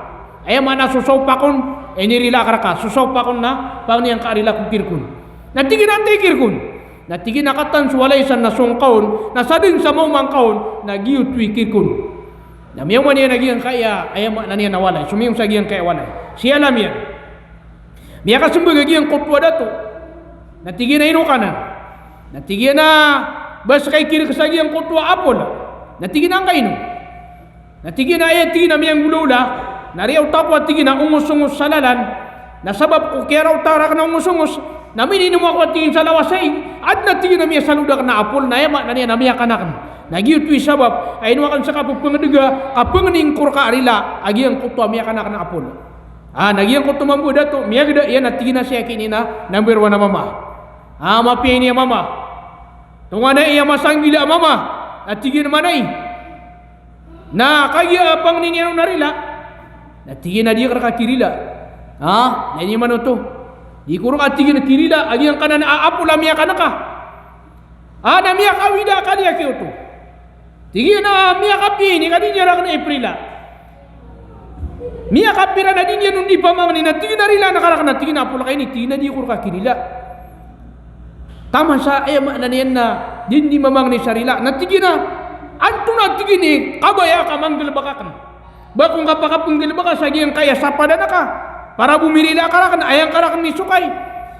Aya maana so saopak on, inirila akn rka. So saopak on na pangni angka a rila ko kirk on. Na tig iyan a antai kirk on? Na tig iyan a kataan so walay san na song ka on, na sadn sa maoma ngka on, na giyoto i kirk on. Na miyaoma niyan a giyangkaya, aya maana niyan a walay. Somiyong sa giyangkaya walay. Siyalamiyan. Miyakasmbag a giyangkoto a dato. Na tig iyan a ino ka nan? Na tig iyan a ba ska i kirk sa giyangkoto a apol. Na tig iyan a angkaino? Na tig iyan a aya tig iyan a miyanggolawla, na riyaot ako a tig iyan a ongos-ongos sa lalan, na sabap ko kiyaraota rakn a ongos-ongos, na mininom ako a tig iyan sa lawas a ig, adn a tig iyan a miyasalod akn a apol, na aya maana niyan na miyakan akn. Na giyoto i sabap a ino akn ska pphangnga, ka pangning ko rka a rila a giyangkoto a miyakan akn a apol. Ah, na giyangkoto mambo a dato, miyagda iyan a tig iyan a siyaki ini na number one a mama. Ah, mapiya ini a mama. Tonganay a masanggila a mama. A tig iyan a maana i na kagiya pangni niyan on a rila. Na tig iyan a di akn rka kirila. Ha? Na ini man oto. Di ko rka tig iyan a kirila a giyangkanan a apol a miyakan ka. Ha, na miyakawida ka di aki oto. Tig iyan a miyakapiya ini ka di niyan rakn iprila. Miyakapira na di niyan on di pamangni na tig iyan a rilaan ka rakn a tig iyan a apol ka ini, tig iyan a di ko rka kirila. Taman sa aya maana niyan na di niyan mamangni sa rila. Na tig iyan a antonaa tig iyan i kabaya ka manggalbk akn? Ba ko ngka pakapnggalbka sa giyangkaya sapadan ka para bo mirila ka rakn, aya ngka rakn misokay.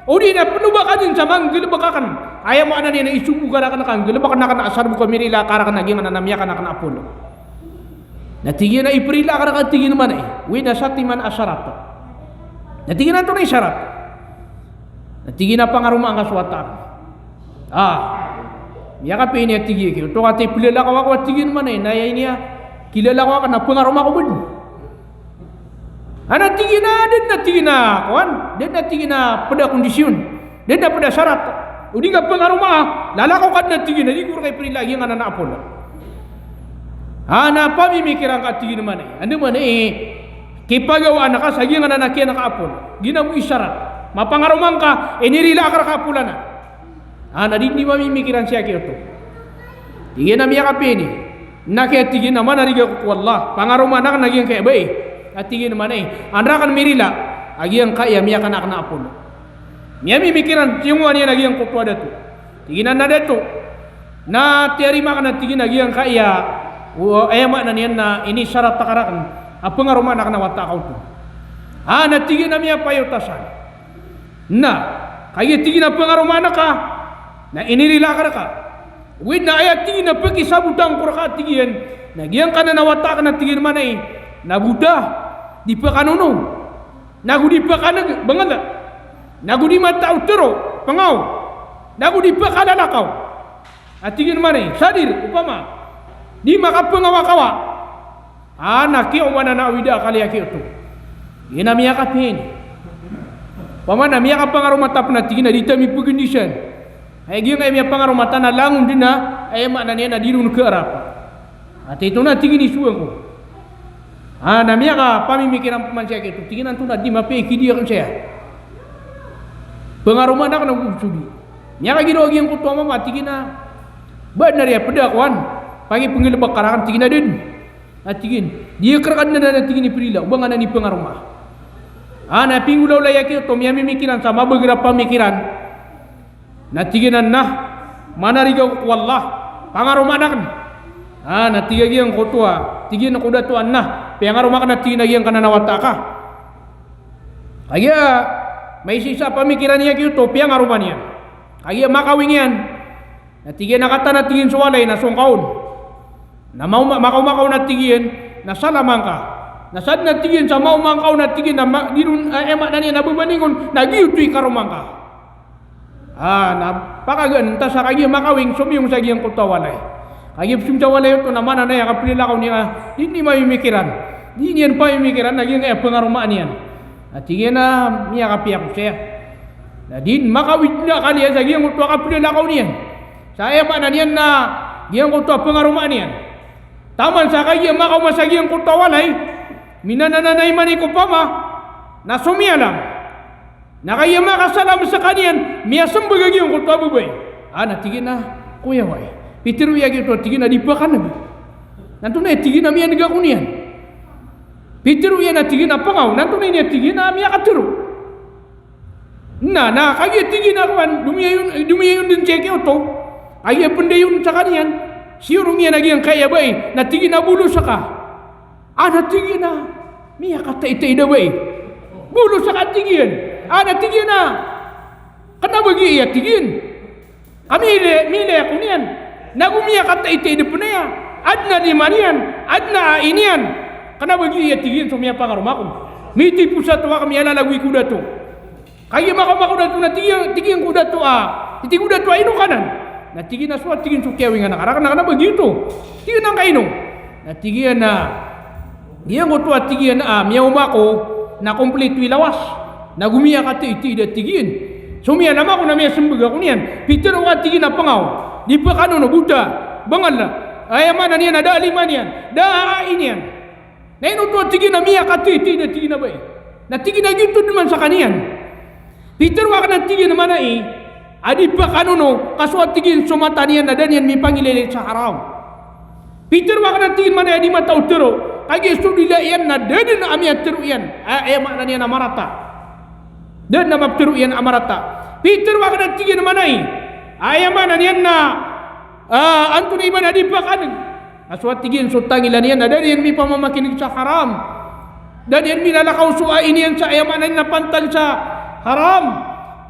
O di na pnoba ka dn sa manggalbk akn. Aya maana niyan na isogo ka rakn ka nggalbkn akn asar bo ka mirila ka rakn a giyangkanan a miyakan akn a apol. Na tig iyan a iprila ka rka tig iyan a maana i. Wi na satiman a sarat. Na tig iyan a antonaa i sarat? Na tig iyan a pangaromaan ka so wata akn. Ah. Miyakapiya ini a tig iyan, oto ka tig iyan a plalakaw ako a tig iyan a maana i, na aya ini a kilalakaw akn na pangaroma ko bd. Ana tig iyan a, da dn a tig iyan a kowan, da dn a tig iyan a pd a kondisyon, da dn a pd a sarat. O di ka pangaroma a, lalakaw ka dn a tig iyan a, di ko rka iprila a giyangkanan a apol. Ana pamimikiran ka tig iyan a maana i. Andamanaya i kipagawaan ka sa giyangkanan a kiyakan ka a apol. Giya bo i sarat. Mapangaroma ngka, inirila akn rka a apol anan. Ana di niyan mamimikiran siyaki oto. Tig iyan a miyakapiya ini. Na kiya tig iyan a manariga ko ko Allah. Pangaromaan akn a giyangkaya bai. A tig iyan a maana i. An rakn mirila a giyangkaya miyakan akn a apol. Miyamimikiran, tiyongowan iyan a giyangkoto a dato. Tig iyan a na dato. Na tiyarima akn a tig iyan a giyangkaya. O, aya maana niyan na inisarat ka rakn a pangaromaan akn a wata ka oto. Ana tig iyan a miyapayotasan. Na kagiya tig iyan a pangaromaan ka, na inirila ka rka. Oway na aya tig iyan a pakisabotan ko rka tig iyan, na giyangkanan a wata akn a tig iyan a maana i, na bota, di pkanono, nago di pkaneg, bngl, nago di mataw tero, pngaw, nago di pkalalakaw. A tig iyan a maana i, sadir, opama, di makapngawakawa. Ana kiyaoma na awida a kaliya kiyoto. Ina miyakapiya ini. Opama na miyakapangaroma ta pn a tig iyan a di ta mipgndisaan. Ay giyangkaya miyapangaroma ta na langon dn a, aya maana niyan na di ron kaarap. Ati ito na tig iyan i sowaan ko. Ana miyakapamimikiran pman siya kiyoto. Tig iyan a antonaa di mapiya i kidiya akn saya. Pangaromaan akn a gogosodi. Miyakagiraw a giyangkoto a mama, tig iyan a ba dn a riya pd a kowan. Pakipnggalbk ka rakn, tig iyan a da dn. A tig iyan, di akn rka dn anan a tig iyan i prila, o ba ngka anan i pangaroma. Ana pinggolawlay aki oto, miyamimikiran sa mabagr a pamikiran. Na tig iyan a na, manariga ako ko Allah, pangaromaan akn. Ana tig a giyangkoto a, tig iyan ko dato a na, piyangaroma akn a tig iyan a giyangkanan a wata ka. Kagiya maisaisa a pamikiran iyan aki oto, piyangaroma niyan. Kagiya makawing iyan. Na tig iyan a kataan a tig iyan so walay na song ka on. Na maoma, makaoma ka on a tig iyan, na salama ngka. Na sadn a tig iyan sa maoma ngka on a tig iyan, na ma-, di ron, eh, aya maana niyan na bbaling on, na giyoto i karoma ngka. Ah, na pakagaan ta sa kagiya makawing somiyong sa giyangkoto a walay. Kagiya somiyong sa walay oto na maana niyan a kaplalakaw niyan, di niyan mamimikiran. Di niyan pamimikiran a giyangkaya pangaromaan iyan. Na tig iyan a miyakapiya ako saya. Na di makawid na kaliya sa giyangkoto a kaplalakaw niyan. Sa aya maana niyan na giyangkoto a pangaromaan iyan. Taman sa kagiya makaoma sa giyangkoto a walay, minanananay man i ko pama, na somiyalam. Na kagiya makasalam skaniyan, miyasmbag a giyangkoto a babay. A, na tig iyan a, koya wai. Pitharo iyan a giyoto, tig iyan a di pakaneg. Na antonaa i tig iyan a miyaneg ako niyan. Pitharo iyan a tig iyan a pangaw. Na antonaa i tig iyan a miyakatharo. Na, na kagiya tig iyan a kowan, domiyayon, domiyayon dn sii ko oto. Kagiya pndayon skaniyan, siyorong iyan a giyangkaya bai, na tig iyan a bolos ka. A, na tig iyan a miyakataitaid a bai. Bolos ka, tig iyan. A, na tig iyan a, kna ba giya, tig iyan. Ka mila, mila ako niyan. Na go miyakataitaid pn aya. Adn a lima niyan, adn a ai niyan. Kna ba giya, tig iyan, so miyapangaroma ko. Mitipos a towa ka miyalalagoy ko dato. Kagiya makaoma ko dato na tig iyan, tig iyan ko dato a, tig o dato a ino ka nan. Na tig iyan a so, a tig iyan, so kiyawingan akn rakn, kna ba giyoto. Tig iyan a ngka ino. Na tig iyan a, giyangkoto a tig iyan a miyaoma ako na komplito i lawas. Na go miyakataitaid a, tig iyan. So miyaoma ako na miyasmbag ako niyan. Pitharo ka, tig iyan, a pangaw. Di pakanono, bota, bangal. Aya maana niyan a da a lima niyan, da a ai niyan. Na ino oto, a tig iyan, a miyakataitaid a, tig iyan, a bai. Na tig iyan a giyoto dn man skaniyan. Pitharo akn, a tig iyan, a maana i a di pakanono, ka so, a tig iyan, so mata niyan na da niyan mipangilaylay sa haram. Pitharo akn, a tig iyan, a maana i a di mata o tharo, kagiya so dila iyan na da dn a miyatharo iyan. A, aya maana niyan a marata. Da dn a matharo iyan a marata. Pitharo akn, a tig iyan, a maana i, aya maana niyan na, a, antonaa i ba na di pakaneg. A so, a tig iyan, so tangila niyan na da niyan mipamamakineg sa haram. Da niyan milalakaw so ai niyan sa, aya maana niyan a, pantag sa haram.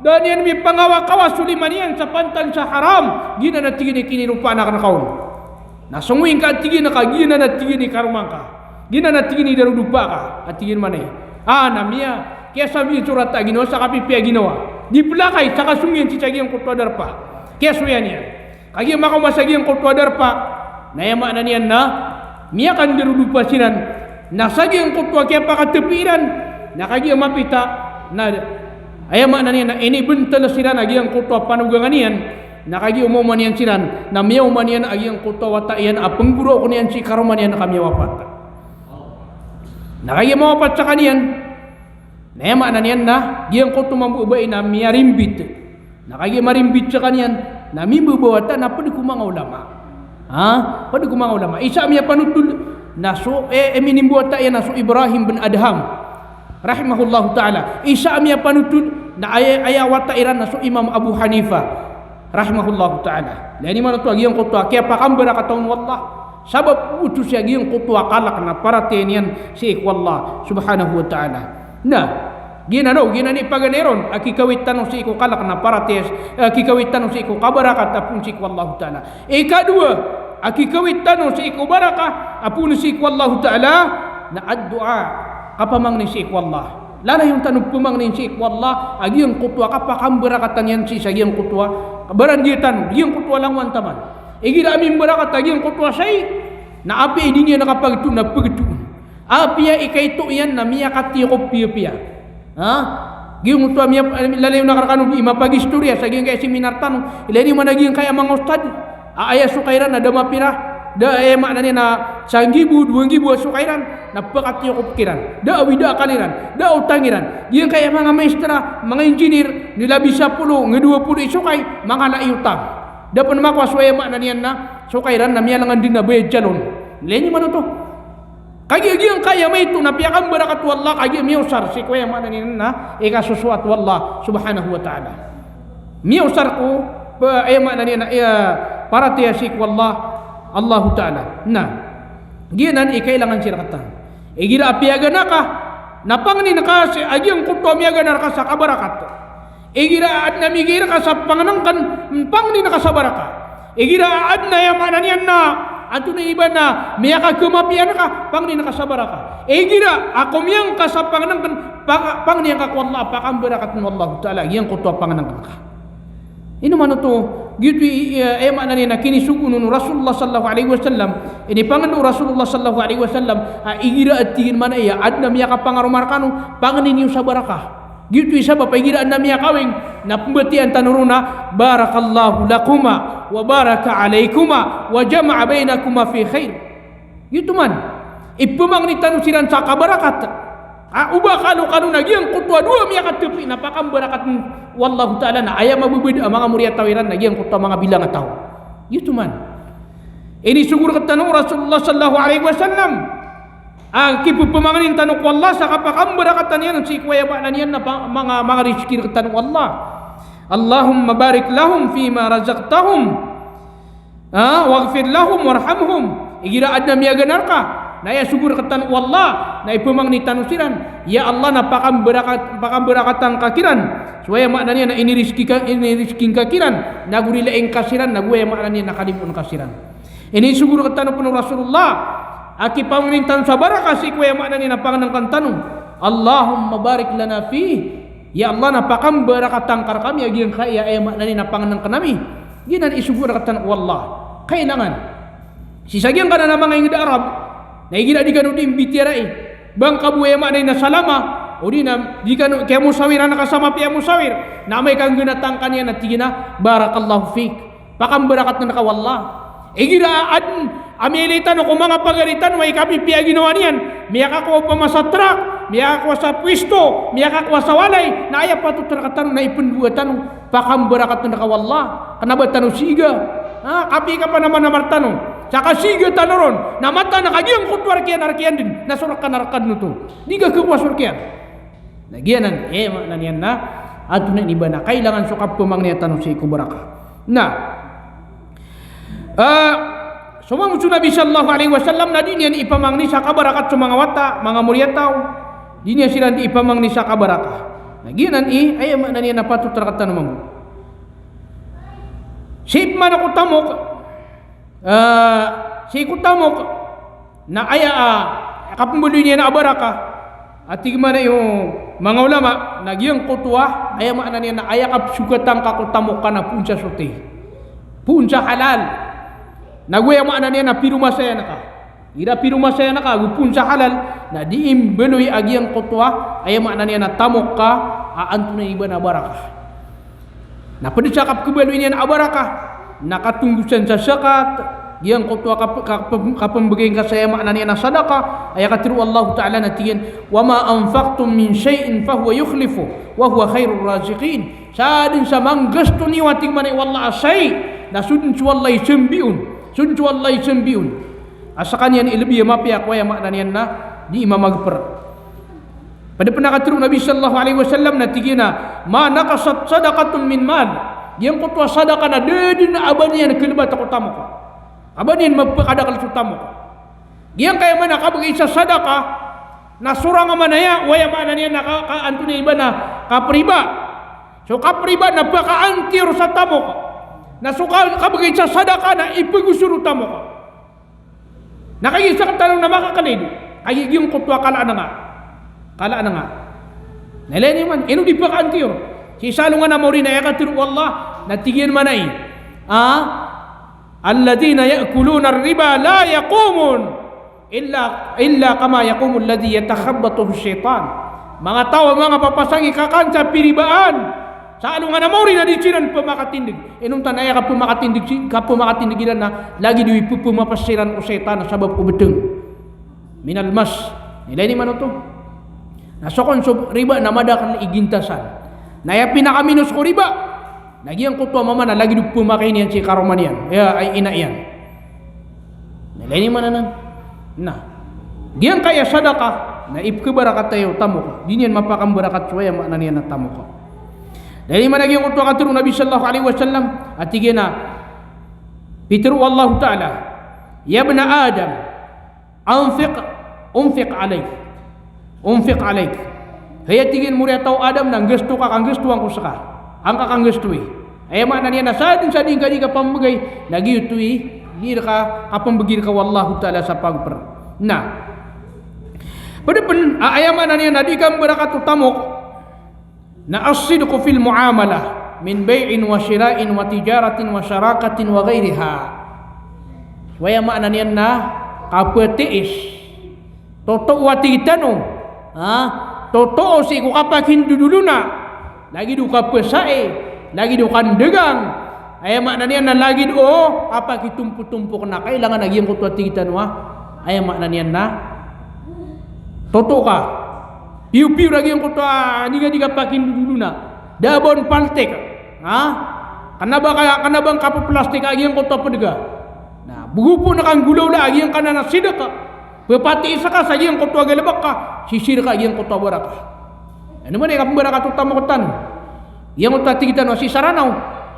Da niyan mipangawakawa so lima niyan sa pantag sa haram. Giyanan, a tig iyan, i kiniropaan akn rka on. Na songowi ngka, a tig iyan, ka giyanan, a tig iyan, i karoma ngka. Giyanan, a tig iyan, i darodopa ka, a tig iyan, a maana i. A, na miya, kiyasambi so rata a ginawa sa kapipiya a ginawa. Di plakay sa kasong iyan sii sa giyangkoto a darpa. Kiyasoya niyan. Kagiya makaoma sa giyangkoto a darpa, na aya maana niyan na miyakandarodopa siran, na sa giyangkoto a kiyapakatapi iran, na kagiya mapita, na aya maana niyan na inibntal siran a giyangkoto a panogangan iyan, na kagiya omaoma niyan siran, na miyaoma niyan a giyangkoto a wata iyan a pnggoraok niyan sii karoma niyan ka miyawapat. Na kagiya mawapat skaniyan, na aya maana niyan na giyangkoto mambo a bai na miyarimbit. Na kagiya marimbit skaniyan, na mimbabawata na pd ko manga ulama. Ha? Pd ko manga ulama. Isa a miyapanotol na so, e, e, minimbawata iyan na so Ibrahim bin Adham, rahimahullahu ta'ala. Isa a miyapanotol na aya, aya wata iran na so Imam Abu Hanifa, rahimahullahu ta'ala. Ilay niyo man oto a giyangkoto a kiyapakambarakatan o Allah. Sabap oto sii a giyangkoto a kalk na paratiyaya niyan sii ko Allah subhanahu wa ta'ala. Na giyanan o, giyanan i paganay ron a kikawit tano sii ko kalk na paratiyaya, a kikawit tano sii ko kabarakat a poon sii ko Allahu ta'ala. Ikadowa a kikawit tano sii ko barakat a poon sii ko Allahu ta'ala na addu'a, kapamangni sii ko Allah. Lalayon tano pmangnin sii ko Allah a giyangkoto a kapakambarakatan iyan sii sa giyangkoto a kabarandiya tano, giyangkoto a langowan taman. Igira a mimbarakat a giyangkoto a shayi na apiya i di niyan kapagto na pagto. Apiya i kaito iyan na miyakatiyokop piyapiya. Ha? Giyangkoto a miya, lalayon akn rkano di mapagistoriya sa giyangkaya seminar tano. Ilay niyo man a giyangkaya manga ustad a aya sokay iran na da mapira, da, aya maana niyan na sanggibo, dowa nggibo a sokay iran, na pkatiyokop kiran. Da a wida akal iran, da a otang iran. Giyangkaya manga maestra, manga engineer, na labi sapolo, nga dowa polo i sokay, manga la i otang. Da pn makowa so, aya maana niyan na sokay iran na miyalangan dn a bayad calon. Ilay niyo man oto. Kagiya giyangkaya maito na piyakambarakat o Allah, kagiya miyaosar sii ko, aya maana niyan na ikasosoat o Allah subhanahu wa ta'ala. Miyaosar ko, pa, aya maana niyan na, aya, paratiyaya sii ko Allah, Allahu ta'ala. Na giyanan i kailangan sii rktano. Igira a piyagana ka na pangnin ka sii a giyangkoto a miyagana rka sa kabarakat. Igira a adn a migay rka sa pangnngkn, pangnin ka sa barakat. Igira a adn a, aya maana niyan na, antonaa i ba na miyakakamapiya rka, pangnin ka sa barakat. Igira a komiyan ka sa pangnngkn, pang-, pangnin ka ko Allah a pakambarakatn o Allahu ta'ala giyangkoto a pangnngkn ka. Ino man oto, giyoto i, i, aya maana niyan na kinisogoon o Rasulullah sallallahu alaihi wasallam, inipangndao o Rasulullah sallallahu alaihi wasallam a igira a tig iyan, maana iyan, adn a miyakapangaroma rkano, pangnin iyo sa barakat. Giyoto i sabap a igira adn a miyakawing na pmbatiyaan tano ron a, "Barakallahu lakuma wa baraka alaikuma wa jama'a bainakuma fi khair." Giyoto man, ipmangni tano siran sa kabarakat. A, o ba kalokalo na giyangkoto a dowa miyakatpi na pakambarakatn o Allahu Ta'ala na aya mababad a manga moriyataw iran na giyangkoto a manga bilang a taw. Giyoto man. Inisogo rktano o Rasulullah sallallahu alaihi wasallam a kipphmangnin tano ko Allah sa kapakambarakatan iyan sii ko aya maana niyan na pa-, manga, manga rizki rktano o Allah. Allahumma barik lahum fima razaqtahum. Ha, waghfir lahum warhamhum. Igira adn a miyaganar ka, na aya sogo rktano o Allah, na ipmangni tano siran. Ya Allah, na pakambarakat-, pakambarakatan ka kiran. So aya maana niyan na inirizki ka, inirizki ngka kiran. Nago rilaing ka siran, nago aya maana niyan na kalimoon ka siran. Inisogo rktano pn o Rasulullah a kipamangnin tano sa barakah sii ko aya maana niyan na pangnngkn tano. Allahumma barik lana fih. Ya Allah, na pakambarakatan ka rkami a giyangkaya aya maana niyan na pangnngkn ami. Giyanan i sogo rktano o Allah. Kailangan. Sii sa giyangkanan a manga ingd a Arab, na igira di kano di mbitiyarai, ba ngka bo aya maana niyan na salama, odi na di kano kiyamosawiran ka sa mapiya a mosawir, na amay ka nggnatan ka niyan na tig iyan a, "Barakallahu fik." Pakambarakatn ka o Allah. Igira adn a miyailay tano ko manga pagari tano a ikapipiya a ginawa niyan, miyakakowa opama sa trak, miyakakowa sa pwisto, miyakakowa sa walay, na aya patot rktano na ipndowa tano, pakambarakatn ka o Allah. Kna ba tano siga. Ha, kapiya i kapanamanamar tano. Sa kasiga tano ron, na mataan a ka giyangkoto a rk iyan, a rk iyan dn, na so rk ka na rk ka dn oto. Di ka khakowa so rk iyan. Na giyanan, aya maana niyan na, antonaa ini ba na kailangan so kapmangnia tano sii ko barakah. Na, ah, so mambo so Nabi sallallahu alaihi wasallam na di niyan ipamangni sa kabarakat so manga wata, manga moriyataw, di niyan siran di ipamangni sa kabarakah. Na giyanan i, aya maana niyan na patot rktano mambo. Sii pman ko tamok, Ah, sii ko tamok, na aya, ah, kapmbaloy niyan a barakah, a tig man o manga ulama, na giyangkoto a, aya maana niyan na aya kapsokatan ka ko tamok ka na poon sa soti. Poon sa halal. Nago aya maana niyan na piromasayan ka. Igira piromasayan ka, ago poon sa halal, na di imbaloy a giyangkoto a, aya maana niyan na tamok ka, a antonaa i ba na barakah. Na pd sa kapkhabaloy niyan a barakah, na katonggosan sa zakat, giyangkoto a kap-, kap-, kapmbgay ngka sa aya maana niyan na sadaqah, aya katharo o Allahu Ta'ala na tig iyan, "Wa ma anfaqtum min shay'in fahuwa yukhlifuh, wa huwa khairur raziqin." Sadn sa manggasto niyo a tig man o Allah a shay', na so dn so Allah i sambi on, so dn so Allah i sambi on. A skaniyan i lbi a mapiya ko aya maana niyan na di mamagpr. Pd pn a katharo o Nabi sallallahu alaihi wasallam na tig iyan a, "Ma naqasat sadaqatun min mal." Giyangkoto a sadaqah na da dn a ba niyan kalbat ko tamok. A ba niyan mapakadakl so tamok. Giyangkaya man a kabgay sa sadaqah, na sorang a manaya, o aya maana niyan na ka, ka antonaa i ba na kapriba. So kapriba na pakaantiyor sa tamok. Na so ka, kabgay sa sadaqah na ipagosor o tamok. Na kagiya sktano na makaklid, kagiya giyangkoto a kala a nga. Kala a nga. Na ilay niyo man, ino di pakaantiyor. Sii sa alongan a maori na aya katharo o Allah, na tig iyan man ai. Ah? "Alladhina ya'kuluna ar-riba la yaqumuna illa, illa kama yaqumu alladhi yatakhabbathu ash-shaytan." Manga taw a manga papasang i kakan sa piribaan. Sa alongan a maori na di siran pmakatindg. Inonta na aya kapmakatindg si, kapmakatindg iran na lagid o ipphamapas siran o shaytan a sabap ko btng. Minal mas. Ilay niyo man oto. Na so kon so riba na madakl i gintasan. Na aya pinakaminos ko riba na giyangkoto a mama na lagid o pmakay niyan si karoma niyan. Aya, ay ina iyan. Na ilay niyo man anan. Na giyangkaya sadaqah, na ipkhabarakataya o tamok. Di niyan mapakambarakat so aya maana niyan na tamok. Na ilay niyo man a giyangkoto a katharo o Nabi sallallahu alaihi wasallam, a tig iyan a, pitharo o Allahu Ta'ala, "Ya ibna Adam, anfiq, unfiq alaik. Unfiq alaik." Hay, a tig iyan, moriyataw o Adam, na nggasto ka, ka nggastoan ko ska. Angka ka nggastoi. Aya maana niyan na sadn sa di ngka di kapmbgay, na giyoto i di rka kapmbgi rka o Allahu Ta'ala sa pagpr. Na pd pn a aya maana niyan na di kambarakat o tamok. Na as-sidqu fil muamalah, min bay'in wa shira'in wa tijaratin wa sharakatin wa ghayriha. So aya maana niyan na kaptiis. Totoo a tig tano. Ha? Totoo sii ko kapakindodolona. Lagid o kapsai, lagid o kandagang. Aya maana niyan na lagid o kapakitompotompok na kailangan a giyangkoto a tig tano a. Aya maana niyan na totoo ka. Piyopiyor a giyangkoto a niga-niga pakindodolona. Da a ba on paltik. Ha? Kna ba ka, kna ba ngka pplastik a giyangkoto a pdga. Na bgo pn ka nggolawla a giyangkanan a sidk. Pphatii ska sa giyangkoto a galbk ka, sisii rka a giyangkoto a baraka. Ino man i kapmbarakat o tamok tano? Giyangkoto a tig tano a si Saranaw,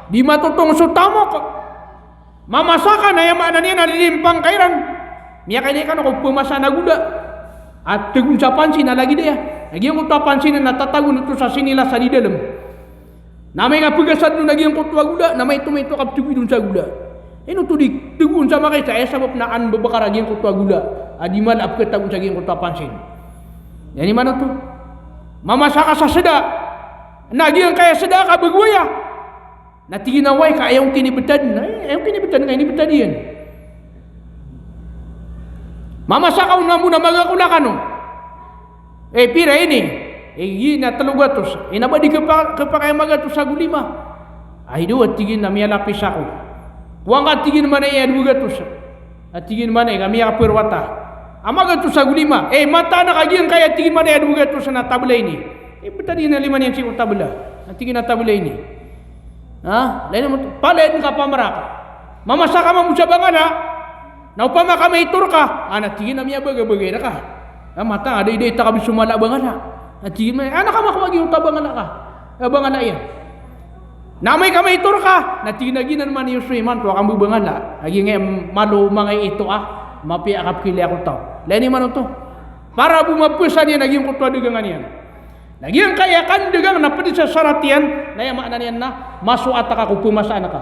di matotong so tamok. Mamasa ka na aya maana niyan na lilimpang ka iran. Miyakailay kano ko pmasa na gola a tagon sa pansin a lagid aya. Na giyangkoto a pansin na tatagon oto sa sinilas a di dalm. Na amay ka pgasadn on a giyangkoto a gola, na maito-maito ka ptagoi on sa gola. Ino oto di tagon sa makaisa, aya sabap na an bbkar a giyangkoto a gola a di mala a pkhatagon sa giyangkoto a pansin. Aya maana oto. Mamasa ka sa sda. Na giyangkaya sda ka bgo aya. Na tig iyan a, "Wai ka, aya on kinibtad na, eh, aya on kinibtad na, inibtad iyan." Mamasa ka on a mona magakola kano. Eh, pira ini? Eh, giya na tlo gatos. Eh, na ba di kpa-, kpakay a magatos ago lima? Ay, di, a tig iyan a miyalapis ako. Kowa ngka, tig iyan, mana aya dowa gatos. A tig iyan, mana aya, ka miyakaprwata. A magatos ago lima. Eh, mataan ka giyangkaya, tig iyan, mana aya dowa gatos na tabla ini. Eh, btad iyan a lima niyan sii ko tabla. A tig iyan a tabla ini. Ha? Lagid iyan, palaya dn ka pamrak. Mamasa ka mambo sa bangala. Na opama ka maitor ka. A, na tig iyan a miyabagabagay rka. Na mataan a da i, da i ta ka bs so mala a bangala. Na tig iyan, ana ka makowa giyoto a bangala ka. A bangala iyan. Na amay ka maitor ka, na tig iyan a giyanan man iyo so imanto a kambabangala. A giyangkaya malo mangay ito a mapiya a kapkhailay ako taw. Lagid iyan man oto. Para bo mapasa niyan a giyangkoto a dagangan iyan. Na giyangkaya kandagang na pd sa sarat iyan, na aya maana niyan na masoat ka ko pmasaan ka.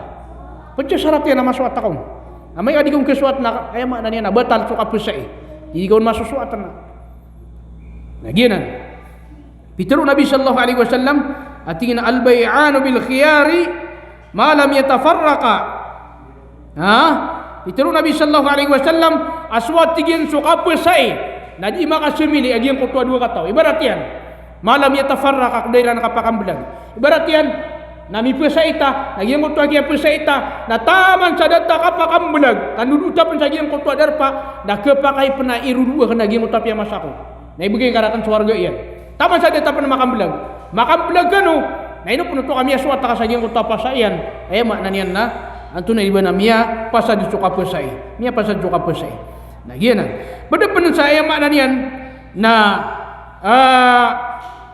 Pd sa sarat iyan na masoat ka on. Amay ka di ka on kasoat na, aya maana niyan na batal so kapasai. Di ka on masosoat na. Na giyanan. Pitharo o Nabi sallallahu alaihi wasallam, a tig iyan a, "Al-bay'ani bil khiyari ma lam yatafarraqa." Ha? Pitharo o Nabi sallallahu alaihi wasallam, a so, a tig iyan, so kapasai na di makasamili a giyangkoto a dowa kataw. Ibarat iyan, ma lam yatafarraqa, ko da iran kapakamblag. Ibarat iyan, na mipasai ta, na giyangkoto a kiyapasai ta na taman sa da ta kapakamblag, tandodota pn sa giyangkoto a darpa, na khapakay pn a irodoa akn a giyangkoto a piyamasa ko. Na ibgay ngka rakn so warga iyan. Taman sa da ta pn makamblag. Makamblag kano, na ino pn oto ka miyasoat ka sa giyangkoto a pasa iyan. Aya maana niyan na, antonaa i ba na miyapasad so kapasai. Miyapasad so kapasai. Na giyanan. Pd pn sa aya maana niyan na, ah,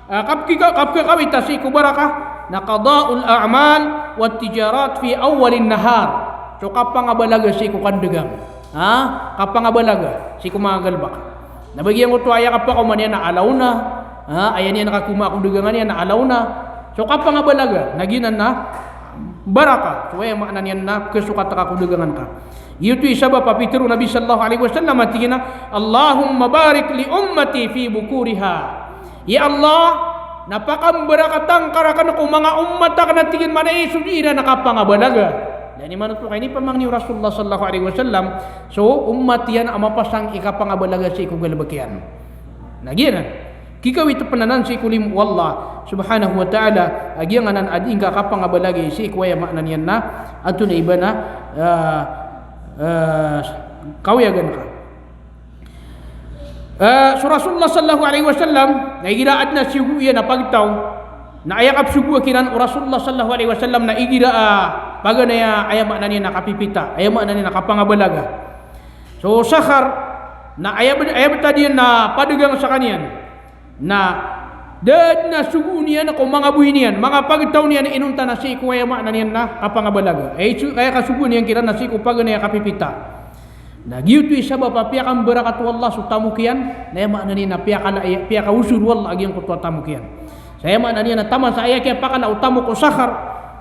ah, kapkika-, kapkakawit a sii ko barakah, na qada'ul a'mal wat tijarat fi awwalin nahar. So kapangabalaga sii ko kandagang. Ha? Kapangabalaga sii ko manga galbk. Na ba giyangkoto a aya kapakaoma niyan na alaw na, ha, aya niyan kakomaa ko dagangan iyan na alaw na. So kapangabalaga, na giyanan na barakah. So aya maana niyan na kasokat ka ko dagangan ka. Giyoto i sabap a pitharo o Nabi sallallahu alaihi wasallam a tig iyan a, "Allahumma barik li ummati fi bukuriha." Ya Allah, na pakambarakatan ka rakn ko manga ummat akn a tig iyan, maana i so di iran kapangabalaga. Lagid iyan man oto ka inipamangni o Rasulullah sallallahu alaihi wasallam so ummat iyan a mapasang i kapangabalaga sii ko galbk iyan. Na giyanan, kikawit pn anan sii ko limo o Allah subhanahu wa ta'ala a giyanan a di ngka kapangabalagi sii ko aya maana niyan na antonaa i ba na, ah, ah, kawiyagan ka. Eh, so Rasulullah sallallahu alaihi wasallam, na igira adn a sogo iyan a pagtaw, na aya kapsogoa kiran o Rasulullah sallallahu alaihi wasallam na igira a paganay a, aya maana niyan na kapipita, aya maana niyan na kapangabalaga. So Sakhar, na aya b-, aya btad iyan na padagang skaniyan. Na da dn a sogoon iyan ko manga boy niyan, manga pagtaw niyan inonta na sii ko aya maana niyan na kapangabalaga. Aya so, aya kasogoon iyan kiran na sii ko paganay a kapipita. Na giyoto i sabap a piyakambarakat o Allah so tamok iyan, na aya maana niyan na piyakala-, piyakaosor o Allah a giyangkoto a tamok iyan. Sa aya maana niyan na taman sa aya kiyapakala o tamok o Sakhar,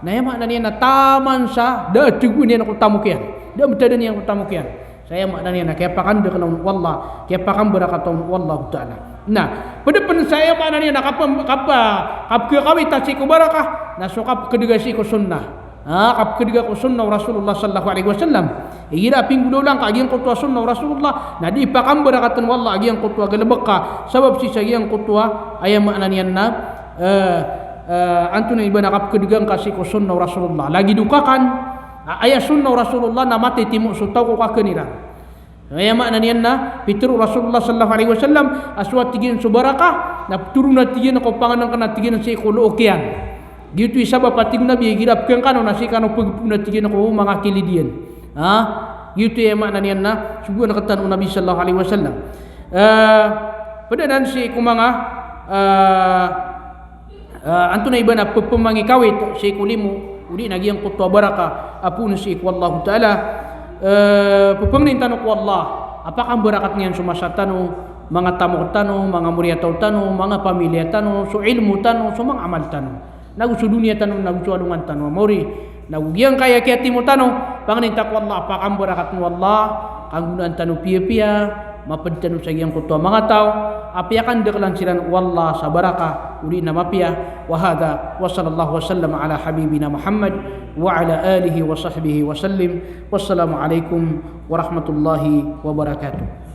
na aya maana niyan na taman sa da a tagoon iyan ko tamok iyan. Da a btadan iyan ko tamok iyan. Sa aya maana niyan na kiyapakandakla on o Allah, kiyapakambarakata on o Allahu Ta'ala. Na pd pn sa aya maana niyan na kapam-, kapa-, kapkhakawit a sii ko barakah, na so kapkdga sii ko sunnah. Ha, kapkdga ko sunnah o Rasulullah sallallahu alaihi wasallam. Igira a pinggolawla ngka a giyangkoto a sunnah o Rasulullah, na di pakambarakatan o Allah a giyangkoto a galbk ka, sabap sii sa giyangkoto a, aya maana niyan na, eh, eh, antonaa i ba na kapkdga ngka sii ko sunnah o Rasulullah. Lagid o kakan, a-, aya sunnah o Rasulullah na matitimo so taw ko kakan iran. Aya maana niyan na pitharo o Rasulullah sallallahu alaihi wasallam a so, a tig iyan, so barakah, Na ptoro na tig iyan ko pangnngkn a tig iyan sii ko look iyan. Giyoto i sabap a tig o Nabi igira pkhangkano na sii kano pagpo na tig iyan ko manga kilid iyan. Ha? Giyoto i maana niyan na sogoan rktano o Nabi sallallahu alaihi wasallam. Eh, pd anan sii ko manga, eh, eh, antonaa i ba na pphamangikawit sii ko limo, odi na giyangkoto a baraka a poon sii ko Allahu Ta'ala. Eh, pphangnin tano ko Allah a pakambarakatn iyan so masa tano, manga tamok tano, manga moriyataw tano, manga pamiliya tano, so ilmo tano, so manga amal tano, nago so doniya tano, nago so alongan tano a maori, nago giyangkaya kiyatimo tano. Pangnin ta ko Allah a pakambarakatn o Allah, kanggonaan tano piyapiya, mapd tano sa giyangkoto a manga taw a piyakandaklan siran o Allah sa baraka, odi na mapiya. Wa hadha, wa sallallahu wa sallam ala habibina Muhammad, wa ala alihi wa sahbihi wa sallim. Wassalamu alaikum warahmatullahi wabarakatuh.